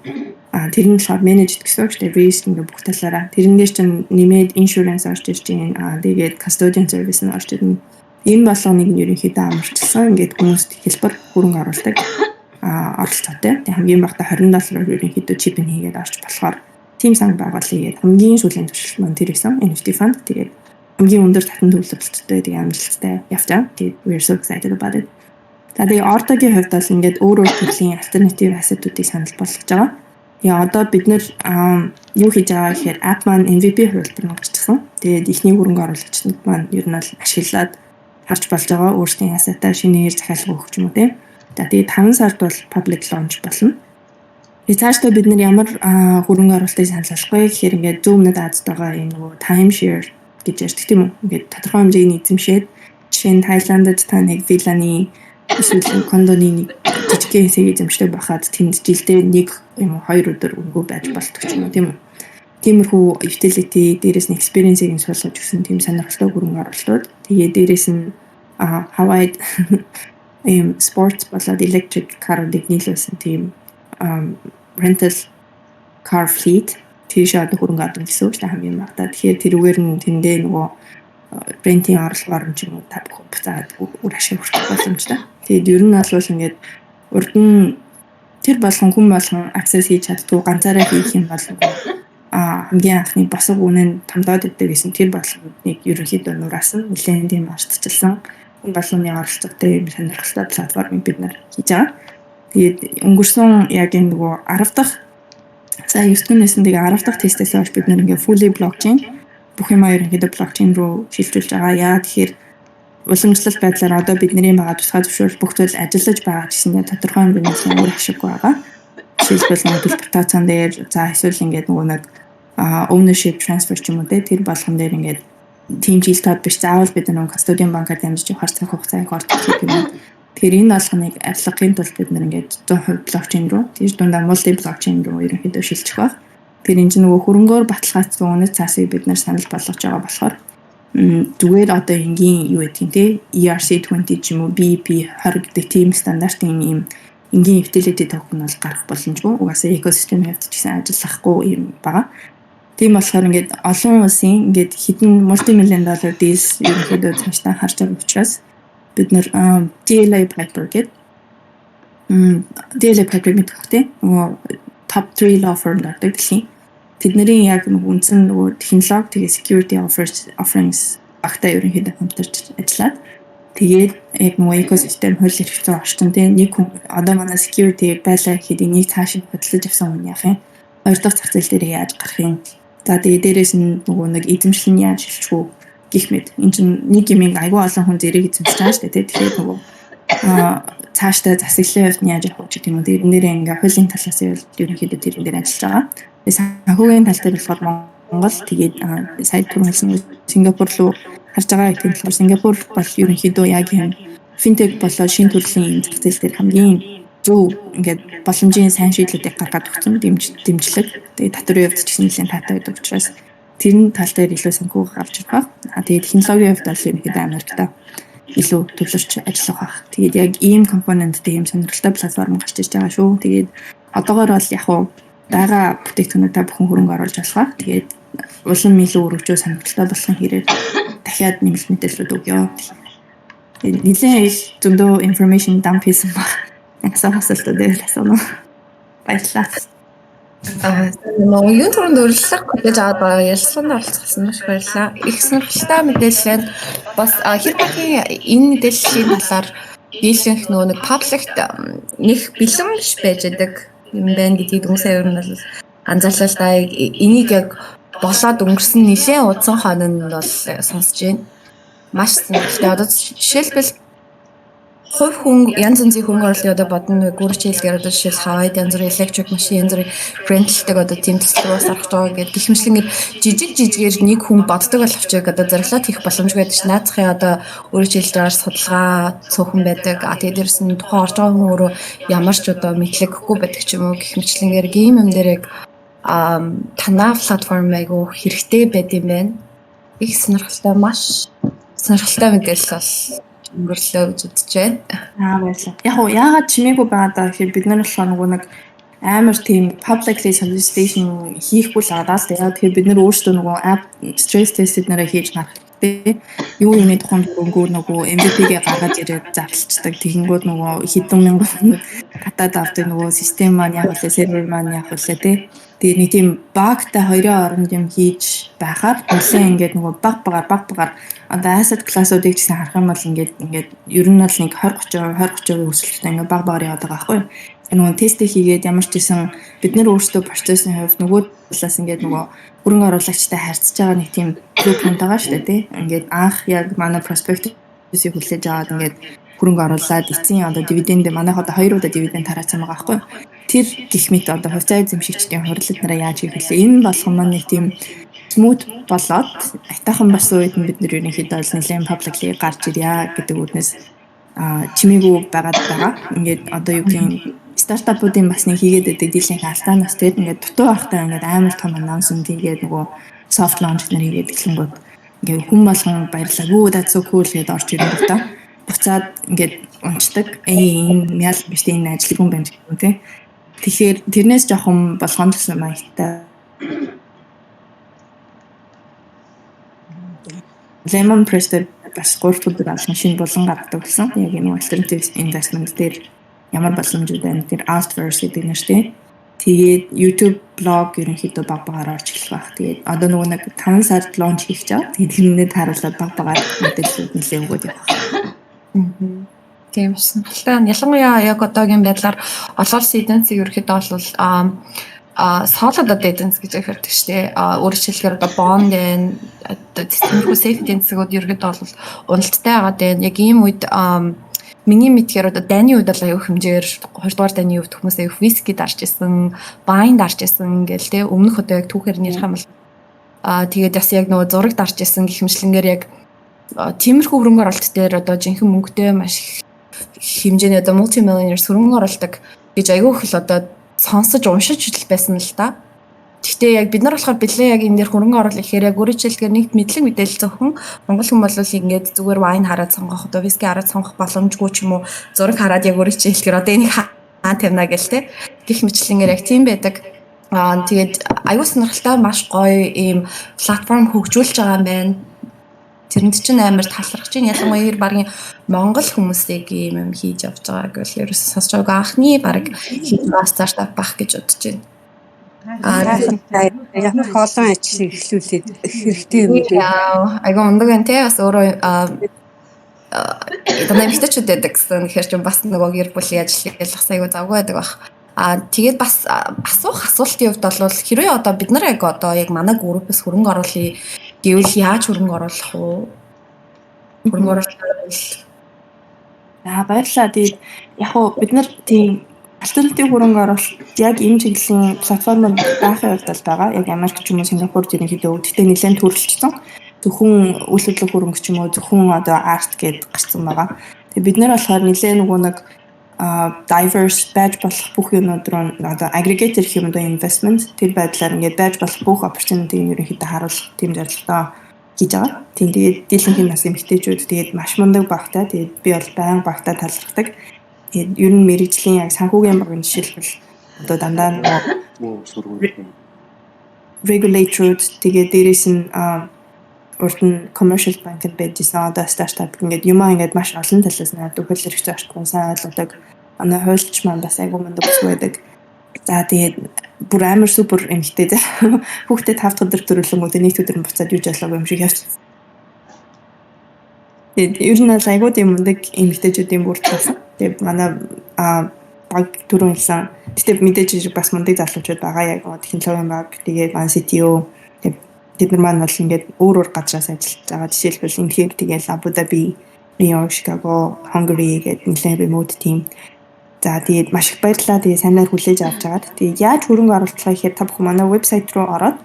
[SPEAKER 2] А тэр нь болохоор managed гэсэн үг шүү дээ. Risk ингээд бүх талаараа. Тэрэн дээр чинь нэмээд insurance орж ирж байна. А тэгээд custodian service нь орж ирнэ. Энэ болгоныг нь ерөнхийдөө амарчилсан. Ингээд хүмүүст хэлбэр хөрөнгө оруулдаг оролцоотой. Тэг хамгийн багадаа 20 доллараар ерөнхийдөө chip in хийгээд орч болохоор тийм сан байгуулъя гэдэг хамгийн сүүлийн туршилт маань тэр байсан. NFT fund. Тэгээд хамгийн өндөр татан төлөвлөлттэй, тэгээ амжилттай явж байгаа. Тэгээд we are so excited about it. За, тэгээ Ordo-гийн хувьд бол ингээд өөр өөр төрлийн альтернатив asset уудыг санал болгож байгаа. Тэгээ одоо бид нэр юу хийж байгаа гэхээр app маань MVP хувилбар нь гарчихсан. Тэгээд эхний хөрөнгө оруулагчид маань ер нь бол ашиглаад харж болж байгаа, өөрсдийн asset-аа шинээр захиалга өгөх юм уу тийм. За, тэгээд 5 сард бол public launch болно. Тэгээ цаашдаа бид нэр ямар хөрөнгө оруулалтыг санал болгох вэ гэхээр ингээд зүүн өмнөд Азид байгаа энэ нөгөө time share гэж ярьдаг тийм үү? Ингээд тодорхой хэмжээний эзэмшээд, жишээ нь Таиландд та нэг вилланы эсвэл кондоны нэг жижигхэн хэсгийг эзэмшдэг байхад тэнд жилдээ нэг юм уу хоёр өдөр үнэгүй байж болдог ч юм уу, тийм үү? Тиймэрхүү utility, дээрээс нь experience-ийг нь суулгаж өгсөн тийм сонирхолтой хөрөнгө оруулалтууд. Тэгээ дээрээс нь Hawaii ийм sports болоод electric car-уудыг нийлүүлсэн тийм rental car fleet тийш одоо хөрөнгө оруулалт гэсэн үг шүү дээ хамгийн багадаа. Тэгэхээр тэрүүгээр нь тэндээ нөгөө rent-ийн орлогоор нь ч юм уу та бүхэн буцаад үр ашиг хүртэх боломжтой. Тэгээд ер нь бол ингээд урд нь тэр болгон хүн болгон access хийж чаддгүй, ганцаараа хийх юм бол хамгийн анхны босго үнэ нь томдоод идэг гэсэн тэр болгоныг ерөнхийдөө нураасан, нэлээд тийм ардчилсан, хүн болгоны оролцоотой юм сонирхолтой платформыг бид нар хийж байгаа. Тэгээд өнгөрсөн яг энэ нөгөө 10 дахь сая 9 дэх нэсэн, тэгээ 10 дахь тестээс хойш бид нар ингээ fully blockchain, бүх юмаа ерөнхийдөө блокчейн руу шилжүүлж байгаа. Яа тэгэхээр уламжлалт байдлаар одоо бидний байгаа тусгай зөвшөөрөл бүх зүйл ажиллаж байгаа гэсэндээ тодорхой хэмжээний үр ашиггүй байгаа. Жишээлбэл, нөгөө төлбөр тооцоон дээр, за, эсвэл ингээд нөгөө нэг ownership transfer ч юм уу те, тэр болгон дээр ингээд тийм жил тод биш, заавал бид нөгөө custodian банкар дамжиж явахаар цаг хугацаа их ордог гэх юм уу. Тэгэхээр энэ болгоныг арилгахын тулд бид нар ингээд 100% блокчейн руу, тэр дундаа multi блокчейн руу ерөнхийдөө шилжих байх. Тэгэхээр энэ чинь нөгөө хөрөнгөөр баталгаажсан үнэт цаасыг бид нар санал болгож байгаа болохоор зүгээр одоо энгийн юу гэдэг юм те ERC20 ч юм уу, BEP20 гэдэг тийм стандартын ийм энгийн utility token бол гарах боломжгүй. Угаасаа экосистемийн хувьд ч гэсэн ажиллахгүй юм байгаа. Тийм болохоор ингээд олон улсын ингээд хэдэн multi million dollar deals ерөнхийдөө цаашдаа харж байгаа учраас бид нэр DLA Piper гэдэг, DLA Piper мэдэх бах тийм, нөгөө top 3 law firm гэдэг дэлхийн. Тэдний яг нэг үндсэн нөгөө технологи, тэгээ security offers offerings багтаа ерөнхийдөө хамтарч ажиллаад, тэгээд яг нөгөө экосистем, хууль эрх зүйн орчин тийм, нэг хүн одоо манай security байлаа гэхэд энийг цааш нь хөдөлж авсан хүн яах юм? Хоёр дахь зах зээл дээр яаж гарах юм? За, тэгээ дээрээс нь нөгөө нэг эзэмшил нь яаж шилжих үү гэх мэт. Энд чинь нэг юм айгүй олон хүн зэрэг эзэмшиж байгаа шүү дээ. Тэгэхээр нөгөө цаашдаа засаглалын хувьд нь яаж явах вэ гэх юм уу. Тэрэн дээрээ ингээ хуулийн талаас нь ерөнхийдөө тэрэн дээр ажиллаж байгаа. Тэгээ санхүүгийн тал дээр болохоор Монгол, тэгээд сая түрүү хэлсэн Сингапур руу харж байгаа гэдэг нь болохоор Сингапур бол ерөнхийдөө яг юм финтек болоо шинэ төрлийн зах зээл дээр хамгийн зөв ингээд боломжийн сайн шийдлүүдийг гаргаад өгсөн дэмжлэг. Тэгээ татварын хувьд ч гэсэн нэлээд таатай байдаг учраас Тэр тал дээр илүү санхүү гарч ирэх байх. Тэгээд технологийн хувьд бол ерөнхийдөө Америкта илүү төвлөрч ажиллах байх. Тэгээд яг ийм компоненттэй ийм сонирхолтой платформ гарч ирж байгаа шүү. Тэгээд одоогоор бол яг уу байгаа бүтээгдэхүүнээ та бүхэн хөрөнгө оруулж болох байх. Тэгээд улам илүү өргөжөө сонирхолтой болохын хэрээр дахиад нэмэлт мэдээлэлүүд өгье. Тэгээд нэлээд их зөндөө information dump хийсэн баг. Асуух асуултууд байвал асууна. Баярлалаа.
[SPEAKER 4] Нөгөө юун түрүүнд урилга хүлээж аваад байгаа ярилцлаганд оролцсон маш баярлалаа. Их сонирхолтой мэдээлэл бас хэр багийн энэ мэдээллийн талаар дийлэнх нөгөө нэг public-т нэг бэлэн биш байж байдаг юм байна гэдгийг дүнсээ ер нь бол анзаарлаа л да. Энийг яг болоод өнгөрсөн нэлээд удсан хоног нь бол сонсож байна. Маш сонирхолтой. Одоо жишээлбэл хувь хүн янз янзын хөрөнгө оруулалтын одоо бодно гүрч хэлгээр одоо жишээл Хавайд янз бүрийн electric машин, янз бүрийн rental-даг одоо тийм төсөл рүү орох байгаа гэдэг гэх мэтлэнгээр жижиг жижигээр нэг хүн боддог боловч яг одоо зориглоод хийх боломжгүй байдаг ш. Наацхын одоо өөрөөр хэлж байгаа судалгаа цөөхөн байдаг. А тэгээд дээрэс нь тухайн орж байгаа хүн өөрөө ямар ч одоо мэдлэггүй байдаг ч юм уу гэх мэтлэнгээр гейм юм дээр яг танаа платформ айгу хэрэгтэй байд юм байна. Их сонирхолтой, маш сонирхолтой мэдээлэл бол өнгөрлөө гэж бодож байна.
[SPEAKER 2] Аа, баярлалаа. Яг уу яагаад чимээгүй байгаа даа гэхээр бид нар болохоор нөгөө нэг амар тийм publicly solicitation хийхгүй л байгаа л да. Яг тэгэхээр бид нар өөрсдөө нөгөө app stress test эднэрээ хийж харах тий. Юу юмны тухайн хөрөнгөөр нөгөө MVP-гээ гаргаж ирээд зарлцдаг. Тэгэнгүүт нөгөө хэдэн мянган татаад авдаг нөгөө систем маань яг үлээ, сервер маань яг үлээ тий. Тэгээ нэг тийм багтай хоёрын оронд юм хийж байхаар нэлээ ингээд нөгөө баг багаар баг багаар одоо asset class-уудыг ч гэсэн харах юм бол ингээд ер нь бол нэг 20 30%, 20 30% өсөлттэй ингээд баг багаар яваад байгаа байхгүй юу. Нөгөө тестээ хийгээд ямар ч гэсэн бид нэр өөрсдөө процессын хувьд нөгөө талаас ингээд нөгөө хөрөнгө оруулагчтай харьцаж байгаа нэг тийм blueprint байгаа шүү дээ тий. Ингээд анх яг манай prospectus-ыг хүлээж аваад ингээд хөрөнгө оруулаад эцсийн одоо дивиденд манайх одоо хоёр удаа дивиденд тараасан байгаа байхгүй юу. Тэр гих мэт одоо хувьцаа эзэмшигчдийн хурлад нараа яаж хийх вүлээ. Энэ болгон маань нэг тийм smooth болоод атайхан бас үед нь бид нэр ерөнхийдөө бол нэлээд publicly гарч ирья гэдэг үднэс чимээгүй байгаад байгаа. Ингээд одоо юу гэх юм, стартапуудын бас нэг хийгээд байдаг дийлэнх алдаанаас тэгээд ингээд дутуу байхдаа ингээд амар том announcement хийгээд нөгөө soft launch нар хийгээд эхлэнгүүт ингээд хүн болгон баярлаа. Гүү, that's so cool гэдээ орж ирэнгүүт та буцаад ингээд унцдаг. Ээ, энэ мял биш, энэ ажилгүй юм байна гэх юм тий. Тэгэхээр тэрнээс жоохон болгоом гэсэн маягтай. Lemon Press дээр бас 3 дахь өдөр алган шинэ булан гаргадаг болсон. Яг энэ alternative investment дээр ямар боломжууд байна. Тэр Altverse гэдэг нэртэй. Тэгээд YouTube блог ерөнхийдөө баг багаар орж эхлэх байх. Тэгээд одоо нөгөө нэг 5 сард launch хийх гэж байгаа. Тэгээд тэрнээ тааруулаад баг багаар мэдээллүүд нэлээд өгөөд явах.
[SPEAKER 4] Тийм сонирхолтой. Ялангуяа яг одоогийн байдлаар олон улсын эдийн засаг ерөнхийдөө бол solid одоо эдийн засаг гэж ярьдаг шүү дээ. Өөрөөр хэлбэл одоо bond байна. Одоо тиймэрхүү safe эдийн засгууд ерөнхийдөө бол уналттай байгаад байна. Яг ийм үед миний мэдхээр одоо дайны үед бол аюу хэмжээгээр, 2 дугаар дайны үед хүмүүс аюу виски дарж исэн, wine дарж исэн гэл те, өмнөх одоо яг түүхээр нь ярих юм бол тэгээд бас яг нөгөө зураг дарж исэн гэх мэтлэнгээр яг тиймэрхүү хөрөнгө оруулалт дээр одоо жинхэнэ мөнгөтэй маш их хэмжээний одоо multi-millionaires хөрөнгө оруулдаг гэж аюу их л одоо сонсож уншиж л байсан л да. Гэхдээ яг бид нар болохоор бэлээ яг энэ дээр хөрөнгө оруулах гэхээр яг өөрөөр хэлбэл нэг мэдлэг мэдээлэл зөвхөн Монгол хүн бол ингээд зүгээр wine хараад сонгох, одоо виски хараад сонгох боломжгүй ч юм уу, зураг хараад яг өөрөөр хэлбэл одоо энийг хаа тавина гэл те гих мэтлэнгээр яг тийм байдаг. Тэгээд аюу сонирхолтой, маш гоё ийм платформ хөгжүүлж байгаа юм байна. Тэрэнд чинь амар талархаж байна. Ялангуяа багийн Монгол хүмүүсийг ийм юм хийж явж байгааг бол ерөөсөө сонсож байгааг анхны баг хийж байгаа стартап бах гэж бодож байна.
[SPEAKER 1] Ямар их олон ажлыг эхлүүлээд хэрэгтэй юм бэ?
[SPEAKER 4] Айгу мундаг байна те, бас өөрөө дандаа эмэгтэйчүүд байдаг гэсэн. Тэгэхээр чинь бас нөгөө гэр бүлийн ажил ялгах айгу завгүй байдаг бах. Тэгээд бас асуух асуултын хувьд бол хэрвээ одоо бид нар яг одоо яг манай группээс хөрөнгө оруулъя гэвэл яаж хөрөнгө оруулах вэ? Хөрөнгө оруулах бол
[SPEAKER 2] За, баярлалаа. Тэгээд яг уу бид нар тийм альтернатив хөрөнгө оруулалт яг энэ чиглэлийн платформор байхын хувьд бол байгаа. Яг Америк ч юм уу, Сингапурд ерөнхийдөө гэхдээ нэлээд төрөлжсөн. Зөвхөн үйл хөдлөх хөрөнгө ч юм уу, зөвхөн одоо art гэд гарсан байгаа. Тэгээд бид нар болохоор нэлээд нөгөө нэг Diverse байж болох бүх юмнууд руу, одоо aggregator гэх юм уу, investment, тэр байдлаар ингээд байж болох бүх opportunity-г ерөнхийдөө харуулах тийм зорилготой хийж байгаа. Тийм, тэгээд дийлэнх нь бас эмэгтэйчүүд, тэгээд маш мундаг багтай. Тэгээд би бол байнга багтаа талархдаг. Тэгээд ер нь мэргэжлийн яг санхүүгийн багын жишээлбэл одоо дандаа нөгөө regulator, тэгээд дээрэс нь урд нь commercial bank-д байж исэн, одоо стартап, ингээд юмаа ингээд маш олон талаас нь хардаг, хууль эрх зүйн сайн ойлгодог. Манай хуульч маань бас айгүй мундаг бүс байдаг. За, тэгээд бүр амар супер эмэгтэй зэ. Хүүхдээ 5 дахь өдөр төрүүлэнгүүтээ нэг өдөр нь буцаад юу ч болоогүй юм шиг явчихсан. Тэгээд ер нь бол айгүй тийм мундаг эмэгтэйчүүдийн бүрд болсон. Тэгээд манай баг түрүүн хэлсэн. Гэтэ мэдээж бас мундаг залуучууд байгаа, яг технологийн баг. Тэгээд манай CTO, тэд нар маань бол ингээд өөр өөр газраас ажиллаж байгаа. Жишээлбэл, Энэтхэг, тэгээд Абу Даби, Нью-Йорк, Чикаго, Hungary гэдэг нэлээд remote team. За, тэгээд маш их баярлалаа. Тэгээд сайнаар хүлээж авч агаад. Тэгээд яаж хөрөнгө оруулах вэ гэхээр та бүхэн манай вебсайт руу ороод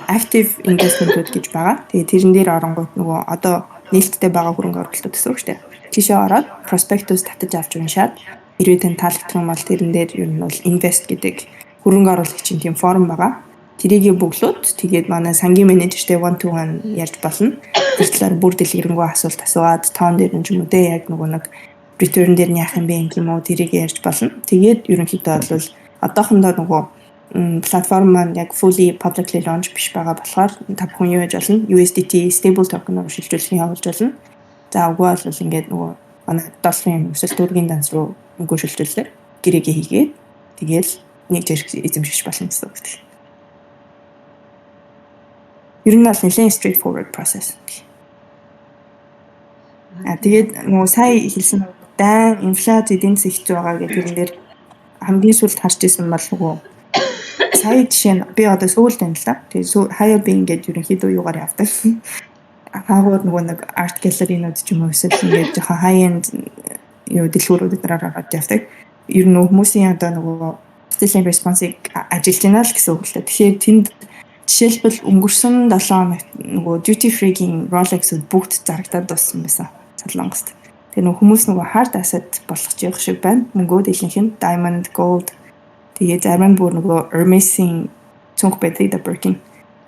[SPEAKER 2] active investment-ууд гэж байгаа. Тэгээд тэрэн дээр оронгууд нөгөө одоо нээлттэй байгаа хөрөнгө оруулалтууд гэсэн үг шүү дээ. Тийшээ ороод prospectus татаж авч уншаад, хэрвээ тань таалагдах юм бол тэрэн дээр ер нь бол invest гэдэг хөрөнгө оруулагчийн тийм form байгаа. Тэрийг бөглөөд, тэгээд манай сангийн менежертэй one to one ярьж болно. Тэр талаар бүр дэлгэрэнгүй асуулт асууад, тоон дээр нь ч юм уу те, яг нөгөө нэг return дээр нь яах юм бэ гэх юм уу, тэрийг ярьж болно. Тэгээд ерөнхийдөө бол одоохондоо нөгөө платформ маань яг fully publicly launch биш байгаа болохоор та бүхэн юу яаж болно? USDT stable token-оор шилжүүлэх явуулж болно. За, үгүй бол ингээд нөгөө манай долларын эсвэл төгрөгийн данс руу мөнгө шилжүүлээд гэрээгээ хийгээд, тэгээл нэг жирх эзэмшиж болно гэсэн үг. Ер нь бол нэлээд straightforward process. А тэгээд нөгөө сая хэлсэн дайн, инфляц, эдийн засаг хэцүү байгаа гэх тэрэн дээр хамгийн сүүлд харж исэн бол нөгөө сая жишээ нь би одоо Сөүлд байна л да. Тэгээд хаяа би ингээд ерөнхийдөө юугаар явдаг. Хаагуур нөгөө нэг art gallery-нууд ч юм уу, эсвэл ингээд жоохон high end юу дэлгүүрүүд дээр ороод явдаг. Ер нь хүмүүсийн одоо нөгөө стилийн response-ыг ажиллаж байна л гэсэн үг л дээ. Тэгэхээр тэнд жишээлбэл өнгөрсөн 7 хоногт нөгөө duty free-гийн Rolex-ууд бүгд зарагдаад дууссан байсан Солонгост. Тэгээ нөгөө хүмүүс нөгөө hard asset болгож явах шиг байна. Мөнгөө дийлэнх нь diamond, gold, тэгээ зарим нь бүр нөгөө Hermes-ийн цүнх байдаг да, Birkin.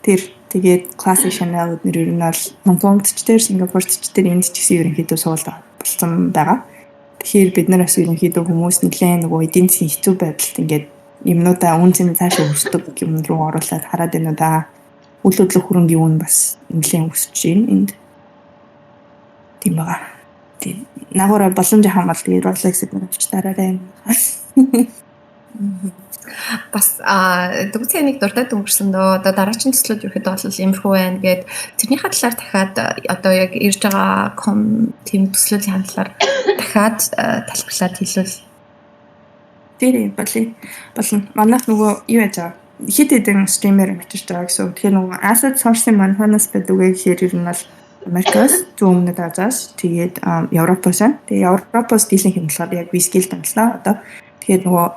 [SPEAKER 2] Тэр, тэгээд classic Chanel нэр ер нь бол Хонконгт ч тэр, Сингапурт ч тэр, энд ч гэсэн ерөнхийдөө суул болсон байгаа. Тэгэхээр бид нар бас ерөнхийдөө хүмүүс нэлээд нөгөө эдийн засгийн хэцүү байдалд ингээд юмнуудаа үн цэн цаашаа өсдөг юм руу оруулаад хараад байна уу да. Үл хөдлөх хөрөнгийн үн бас нэлээд өсөж байна энд. Тийм байгаа. Тийм. Наагаараа боломж хамаал тэгээд Rolex эдгээр авч дараарай.
[SPEAKER 4] Бас дөнгөцийн нэг дуртад өнгөрсөн дөө, одоо дараагийн төслүүд ерөөхдөө бол иймэрхүү байна гэд тэрнийхээ талаар дахиад, одоо яг ирж байгаа ком тийм төслүүдийн талаар дахиад тайлбарлаад хэлвэл.
[SPEAKER 2] Тэр болъё. Болно. Манайх нөгөө юу яаж байгаа? Хэд хэдэн stream-ээр авчирч байгаа гэсэн. Тэгэхээр нөгөө asset sourcing маань ханаас байдаг вэ гэхээр ер нь бол Америкаас, зүүн өмнөд Азиас, тэгээд Европоос байна. Тэгээд Европоос дийлэнх юм болохоор яг виски л дандлаа одоо. Тэгэхээр нөгөө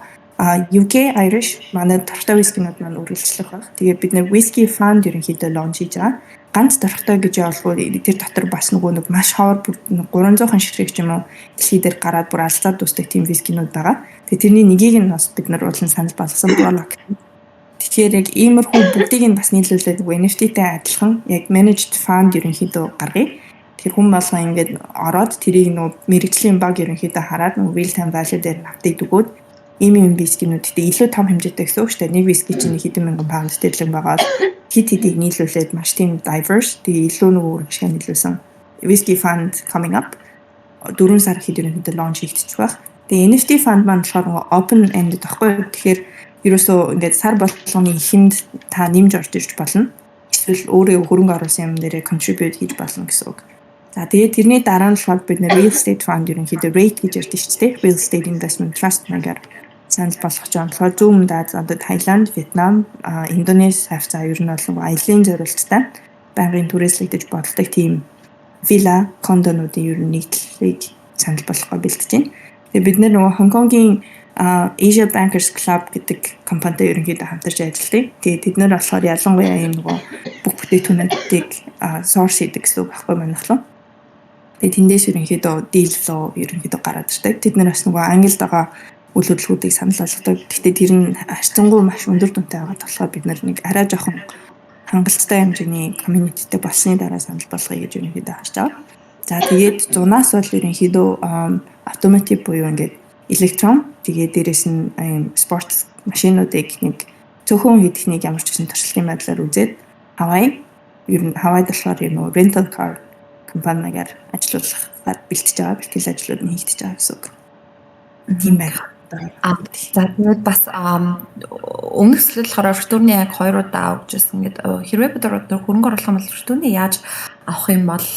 [SPEAKER 2] UK, Irish, манай торхтой вискинууд маань үргэлжлэх баг. Тэгээд бид нэр whisky fund ерөнхийдөө launch хийж байгаа. Ганц торхтой гэж явуулгүй, тэр дотор бас нөгөө нэг маш ховор, 300 ширхэг ч юм уу дэлхий дээр гараад бүр алзаад дуустдаг тийм вискинууд байгаа. Тэгээд тэрний нэгийг нь бас бид нар уулын санал болгосон, Prologue. Тэгэхээр яг иймэрхүү бүгдийг нь бас нийлүүлээд нөгөө NFT-тэй адилхан яг managed fund ерөнхийдөө гаргая. Тэр хүн болгон ингээд ороод тэрийг нөгөө мэргэжлийн баг ерөнхийдөө хараад, нөгөө real time value дээр нь update өгөөд, ийм юм вискинүүд гэтээ илүү том хэмжээтэй гэсэн үг шүү дээ. Нэг виски чинь хэдэн мянган паунд тэрлэг байгаа бол хэд хэдийг нийлүүлээд маш тийм diverse, тэгээ илүү нөгөө урагшаа нийлүүлсэн whisky fund coming up, 4 сар хэд ерөнхийдөө launch хийгдчих байх. Тэгээ NFT fund маань болохоор нөгөө open ended байхгүй юу? Тэгэхээр ерөөсөө ингээд сар болгоны эхэнд та нэмж орж ирж болно. Эсвэл өөрөө хөрөнгө оруулсан юм дээрээ contribute хийж болно гэсэн үг. За, тэгээд тэрний дараа нь болохоор бид нэр real estate fund, ерөнхийдөө REIT гэж ярьдаг шүү дээ. Real Estate Investment Trust маягаар санал болгож байгаа. Тэгэхээр зүүн өмнөд Ази, одоо Таиланд, Вьетнам, Индонез хавцаа ер нь бол нөгөө аялын зорилттой байнгын түрээслэгдэж боддог тийм вилла, кондонуудын ер нь нийтлэлийг санал болгохоо бэлтэж байна. Тэгээ бид нөгөө Хонконгийн Asia Bankers Club гэдэг компанитай ерөнхийдөө хамтарч ажилладаг. Тэгээ тэд нар болохоор ялангуяа ийм нөгөө бүх бүтээгдэхүүнүүдийг source хийдэг гэсэн үг байхгүй манайхлаа. Тэгээд тэндээс ерөнхийдөө deal flow ерөнхийдөө гараад ирдэг. Тэд нар бас нөгөө Англид байгаа үйл хөдлөлүүдийг санал болгодог. Гэхдээ тэр нь харьцангуй маш өндөр дүнтэй байгаа болохоор бид нар нэг арай жоохон хангалттай хэмжээний community тэй болсны дараа санал болгоё гэж ерөнхийдөө харж байгаа. За, тэгээд зунаас бол ерөнхийдөө automotive буюу ингээд электрон, тэгээд дээрэс нь спорт машинуудыг нэг цөөхөн хийдхнийг ямар ч гэсэн туршлагын байдлаар үзээд, Хавай, ер нь Хавайд болохоор ер нь rental car компани маягаар ажилуулахаар бэлтэж байгаа, бэлтгэл ажлууд нь хийгдэж байгаа гэсэн үг. Тийм байна.
[SPEAKER 4] За, тэгээд бас өмнөх зүйл болохоор return ий яг хоёр удаа авч ирсэн. Ингээд хэрвээ бид нар хөрөнгө оруулах юм бол return ий яаж авах юм бол,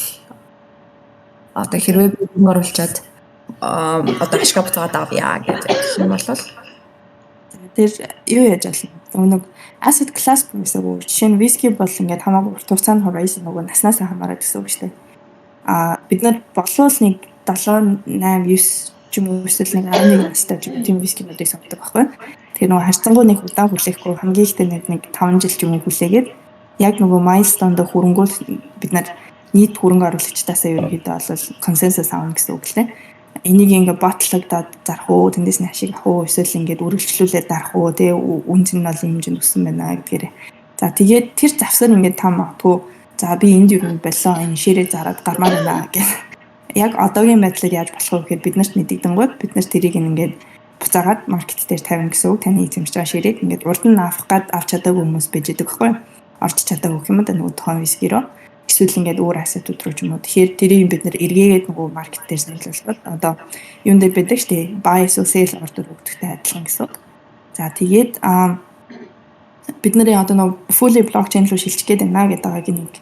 [SPEAKER 4] одоо хэрвээ би хөрөнгө оруулчаад одоо ашиг буцаагаад авъя гэдэг юм бол?
[SPEAKER 2] Тэр юу яаж болно? Нэг asset class гэсэн үг. Жишээ нь, whisky бол ингээд хамаагүй урт хугацаанд horizon, нөгөө наснаас хамаарат гэсэн үг шүү дээ. А бид нар болвол нэг 7 8 9 ч юм уу, эсвэл нэг 11 настай ч юм, тийм вискинуудыг сонгодог байхгүй. Тэгэхээр нөгөө харьцангуй нэг удаан хүлээхгүй, хамгийн ихтэй нэг 5 жил ч юм уу хүлээгээд, яг нөгөө milestone-д хүрэнгүүл бид нар нийт хөрөнгө оруулагчдаасаа ерөнхийдөө бол консенсус авна гэсэн үг л дээ. Энийг ингээ bottle логдоод зарах уу, тэндээс нь ашиг авах уу, эсвэл ингээд үргэлжлүүлээд дарах уу, тэгээ үн цэн нь бол ийм хэмжээнд өссөн байна гэдгээр. За, тэгээд тэр завсар ингээд та магадгүй за, би энд юу юм болоо, энэ share ээ зараад гармаар байна гэх. Яг одоогийн байдлаар яаж болох вэ гэхээр бид нарт мэдэгдэнгүүт бид нар тэрийг ингээд буцаагаад market дээр тавина гэсэн үг. Таны эзэмшиж байгаа share ийг ингээд урд нь авах гад авч чадаагүй хүмүүс байж байгаа байхгүй юу? Орж чадаагүй гэх юм да нөгөө тухайн виски рүү, эсвэл ингээд өөр asset ууд руу ч юм уу. Тэгэхээр тэрийг бид нар эргээгээд нөгөө market дээр санал болгоод, одоо юун дээр байдаг шүү дээ. Buy эсвэл sell order өгдөгтэй адилхан гэсэн үг. За, тэгээд бид нарын одоо нөгөө fully blockchain руу шилжих гээд байна гэдэг байгаагийн нэг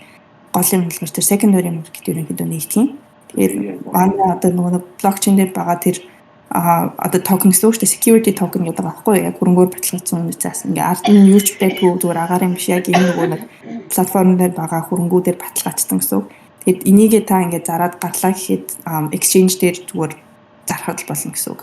[SPEAKER 2] гол юм болохоор тэр secondary market ерөнхийдөө нэгтгэн. Тэгээд манай одоо нөгөө блокчейн дээр байгаа тэр одоо токен гэсэн үг шүү дээ. Security token гэдэг байгаа байхгүй юу? Яг хөрөнгөөр баталгаажсан үнэт заас. Ингээ ард нь юу ч байдгүй, зүгээр агаар юм биш, яг энэ нөгөө нэг платформ дээр байгаа хөрөнгүүдээр баталгаажсан гэсэн үг. Тэгээд энийгээ та ингээ зараад гарлаа гэхэд exchange дээр зүгээр зархад л болно гэсэн үг.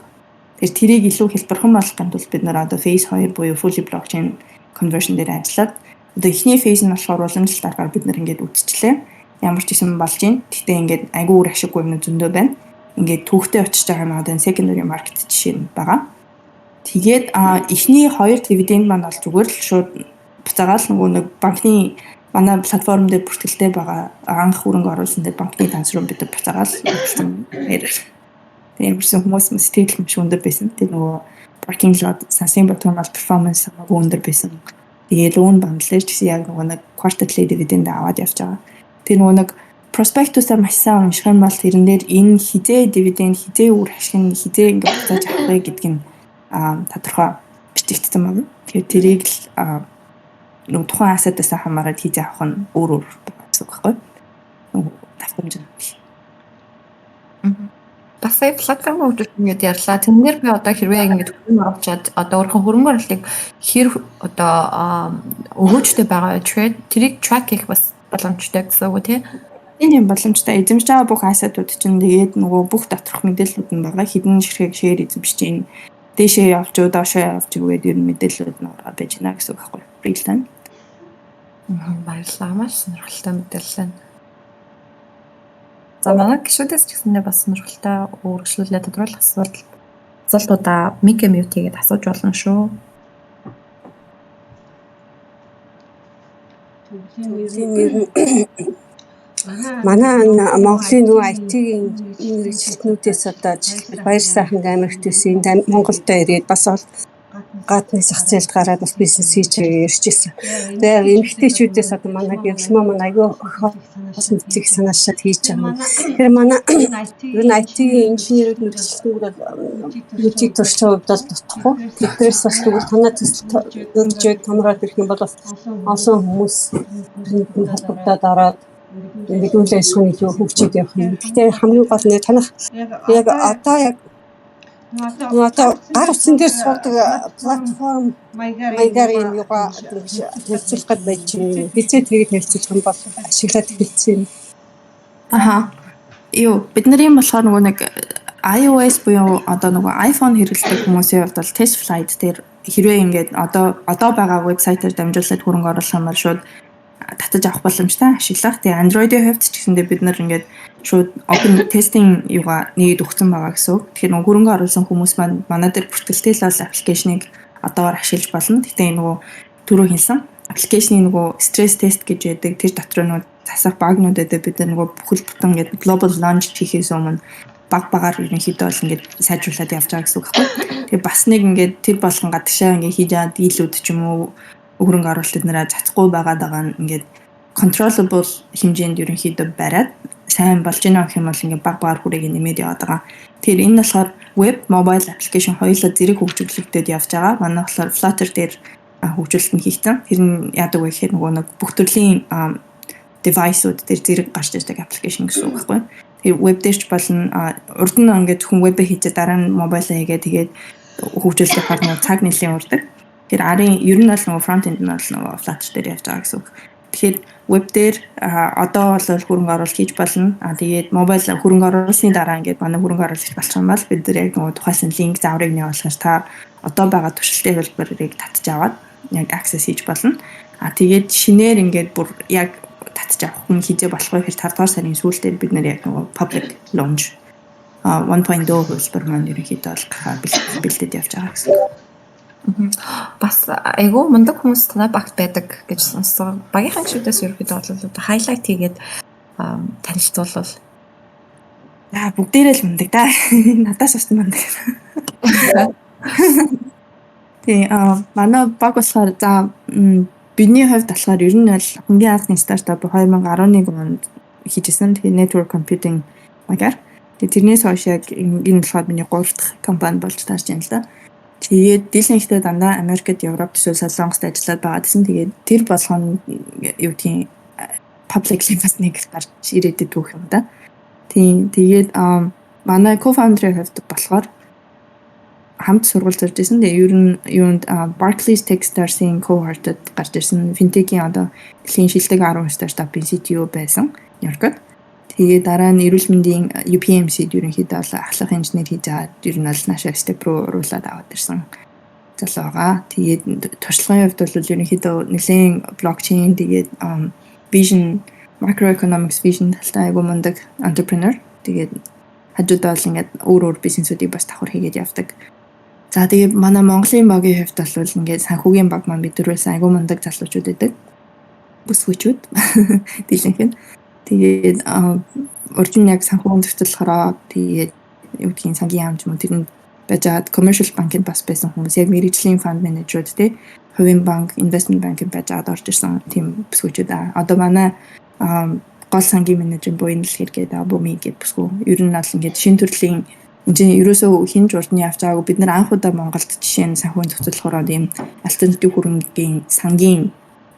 [SPEAKER 2] Тэгэхээр тэрийг илүү хялбархан болгохын тулд бид нар одоо phase 2 буюу fully blockchain conversion дээр ажиллаад, одоо эхний phase нь болохоор уламжлалт аргаар бид нар ингээд үзчихлээ. Ямар ч юм болж байна. Гэхдээ ингээд айгүй үр ашиггүй юм зөндөө байна. Ингээд түүхтэй очиж байгаа юм, одоо secondary market жишээ нь байгаа. Тэгээд эхний хоёр дивиденд маань бол зүгээр л шууд буцаагаал нөгөө нэг банкны, манай платформ дээр бүртгэлтэй байгаа анх хөрөнгө оруулсан дээр банкны данс руу бид буцаагаал өгсөн. Тэгээд ямарсан хүмүүс сэтгэл маш өндөр байсан. Тэгээд нөгөө parking lot сансны ботом бол performance хамаагүй өндөр байсан. Тэгээд loan bundle ч гэсэн яг нөгөө нэг quarterly dividend аваад явж байгаа. Тэр нөгөө нэг prospectus-аар маш сайн унших юм бол тэрэн дээр энэ хизээ дивиденд, хизээ үр ашиг нь, хизээ ингээд буцааж авах вэ гэдг нь тодорхой бичигдсэн байна. Тэгэхээр тэрийг л нөгөө тухайн asset аас хамаарат хизээ авах нь өөр өөр гэсэн үг байхгүй юу? Нөгөө давтамж нь.
[SPEAKER 4] Бас сая платформ хөгжүүлэлт ингээд ярьлаа. Тэрнээр би одоо хэрвээ ингээд хөрөнгө оруулчаад, одоо өөрийнхөө хөрөнгө оруулалтыг хэр одоо өгөөжтэй байгаа вэ? Тэрийг track хийх бас боломжтой гэсэн үг үү, тий?
[SPEAKER 2] Энэ юм боломжтой. Эзэмшиж байгаа бүх asset ууд чинь, тэгээд нөгөө бүх доторх мэдээллүүд нь байгаа. Хэдэн ширхэг share эзэмшиж чинь, дээшээ явж уу, доошоо явж уу гэдэг ер нь мэдээллүүд нь ороод байж байна гэсэн үг байхгүй юу? Real time.
[SPEAKER 4] Баярлалаа. Маш сонирхолтой мэдээлэл байна. За, манай гишүүдээс ч гэсэндээ бас сонирхолтой үргэлжлүүлээ тодруулах асуултуудаа mic mute хийгээд асууж болно шүү.
[SPEAKER 1] Төвлийн нэр нь манай Монголын нөгөө IT-ийн мэргэжилтнүүдээс одоо жишээлбэл Баяр сайхан Америкт байсан, энд Монголд ирээд бас ол гадны зах зээлд гараад бас бизнес хийж ярьж ирсэн. Тэгээ эмэгтэйчүүдээс одоо манай гэрлэмаа маань аягүй их санаашаад хийж байгаа. Тэгэхээр манай ер нь IT-ийн инженерүүд, мэргэжилтнүүд бол мэдийг туршиж хувьд бол дутхгүй. Тэднээс бас тэгвэл танай төсөл дөржөөд томроод ирэх юм бол бас олон хүмүүс тэнд холбогдоод ороод ингээд үйл ажиллагаа нь илүү хөгжиж явах юм. Гэхдээ хамгийн гол нь танах яг одоо яг нөгөө одоо гар утсан дээр суудаг платформ маягаар юм юугаа танилцуулах гээд байж байна. Хизээ тэрийг танилцуулах юм бол ашиглаад эхэлсэн юм.
[SPEAKER 2] Аха. Юу, бид нарын болохоор нөгөө нэг iOS буюу одоо нөгөө iPhone хэрэглэдэг хүмүүсийн хувьд бол Test Flight дээр хэрвээ ингээд одоо байгаа вебсайтаар дамжуулаад хөрөнгө оруулах юм бол шууд татаж авах боломжтой, ашиглах. Тэгээ Android-ийн хувьд ч гэсэндээ бид нар ингээд шууд open testing юугаа нээд өгсөн байгаа гэсэн үг. Тэгэхээр нөгөө хөрөнгө оруулсан хүмүүс маань манай дээр бүртгэлтэй л бол application-ыг одоогор ашиглаж болно. Гэхдээ нөгөө түрүү хэлсэн application-ы нөгөө stress test гэж байдаг. Тэр дотор нөгөө засах bug-нууд байдаг. Бид нар нөгөө бүхэл бүтэн ингээд global launch хийхээс өмнө баг багаар ерөнхийдөө бол ингээд сайжруулад явж байгаа гэсэн үг байхгүй. Тэгээ бас нэг ингээд тэр болгон гадагшаа ингээд хийж байгаа deal-үүд ч юм уу, хөрөнгө оруулалт нэраа цацгүй байгаад байгаа нь ингээд controllable хэмжээнд ерөнхийдөө бариад, сайн болж гинэ гэх юм бол ингээд баг багаар хүрээг нэмээд яваад байгаа. Тэгэхээр энэ болохоор web, mobile application хоёулаа зэрэг хөгжүүлэгдээд явж байгаа. Манай болохоор Flutter дээр хөгжүүлэлт нь хийгдсэн. Тэр нь яадаг вэ гэхээр нөгөө нэг бүх төрлийн device-ууд дээр зэрэг гарч ирдэг application гэсэн үг байхгүй. Тэр веб дээр ч болно. Урд нь ингээд зөвхөн веб хийчээ, дараа нь mobile хийгээ, тэгээд хөгжүүлэлт явахаар нөгөө цаг нэлийн урдаг. Тэр арын ер нь бол нөгөө front end нь бол нөгөө Flutter дээр явж байгаа гэсэн үг. Тэгэхээр веб дээр одоо бол хөрөнгө оруулалт хийж болно. А тэгээд mobile хөрөнгө оруулсны дараа ингээд манай хөрөнгө оруулагч болчих юм бол бид нар яг нөгөө тухайлсан link зааврыг нь явуулахаар та одоо байгаа туршилтын хувилбарыг татж аваад яг access хийж болно. А тэгээд шинээр ингээд бүр яг татж авах хүн хизээ болох вэ гэхээр 5 дугаар сарын сүүлдээ бид нэр яг нөгөө public launch 1.0 хувилбар маань ерөнхийдөө бол гарахаар бэлдээд явж байгаа гэсэн.
[SPEAKER 4] Бас айгүй мундаг хүмүүс танай багт байдаг гэж сонссон. Багийнхаа гишүүдээс ерөнхийдөө бол одоо highlight хийгээд танилцуулбал.
[SPEAKER 2] За, бүгдээрээ л мундаг да. Надаас бас мундаг. Тий, манай баг болохоор, за, бидний хувьд болохоор ер нь бол хамгийн анхны стартап 2011 онд хийжсэн. Тэгээ network computing маягаар. Тэгээ тэрнээс хойш яг энэ болохоор миний 3 дахь компани болж таарч байна л да. Тэгээд дийлэнхдээ дандаа Америкт, Европ, эсвэл Солонгост ажиллаад байгаа гэсэн. Тэгээд тэр болгоно юу гэдгийг publicly бас нэг гарч ирээд идэх юм да. Тийм, тэгээд манай co-founder-ийн хувьд болохоор хамт сургууль зорж исэн. Тэгээ ер нь юунд Barclays Techstars-ийн cohort-д гарч ирсэн. Fintech-ийн одоо дэлхийн шилдэг 10 стартапын CTO байсан Нью-Йоркод. Тэгээ дараа нь эрүүл мэндийн UPMC-д ерөнхийдөө бол ахлах инженер хийж аваад ер нь бол наашаа step руу оруулаад аваад ирсэн залуу байгаа. Тэгээд туршлагын хувьд бол ерөнхийдөө нэлээд блокчейн, тэгээд vision, macroeconomics vision талтай айгу мундаг entrepreneur. Тэгээд хажуудаа бол ингээд өөр өөр бизнесүүдийг бас давхар хийгээд явдаг. За, тэгээд манай Монголын багийн хувьд бол ингээд санхүүгийн баг маань бид дөрвөөс айгу мундаг залуучууд байдаг. Бүсгүйчүүд дийлэнх нь. Тэгээд урд нь яг санхүүгийн зохицуулахаараа, тэгээд юу гэдгийг сангийн яам ч юм уу, тэрэнд байж байгаад commercial банкнд бас байсан хүмүүс, яг мэргэжлийн fund manager-ууд тий, хувийн банк, investment bank-д байж байгаад орж ирсэн тийм бүсгүйчүүд аа. Одоо манай гол сангийн менежер буян дэлхэр гэдэг Буми гэдэг бүсгүй. Ер нь бол ингээд шин төрлийн энэ чинь ерөөсөө хинж урд нь явж байгаагүй, бид нар анх удаа Монголд жишээ нь санхүүгийн зохицуулахаар ийм альтернатив хөрөнгийн сангийн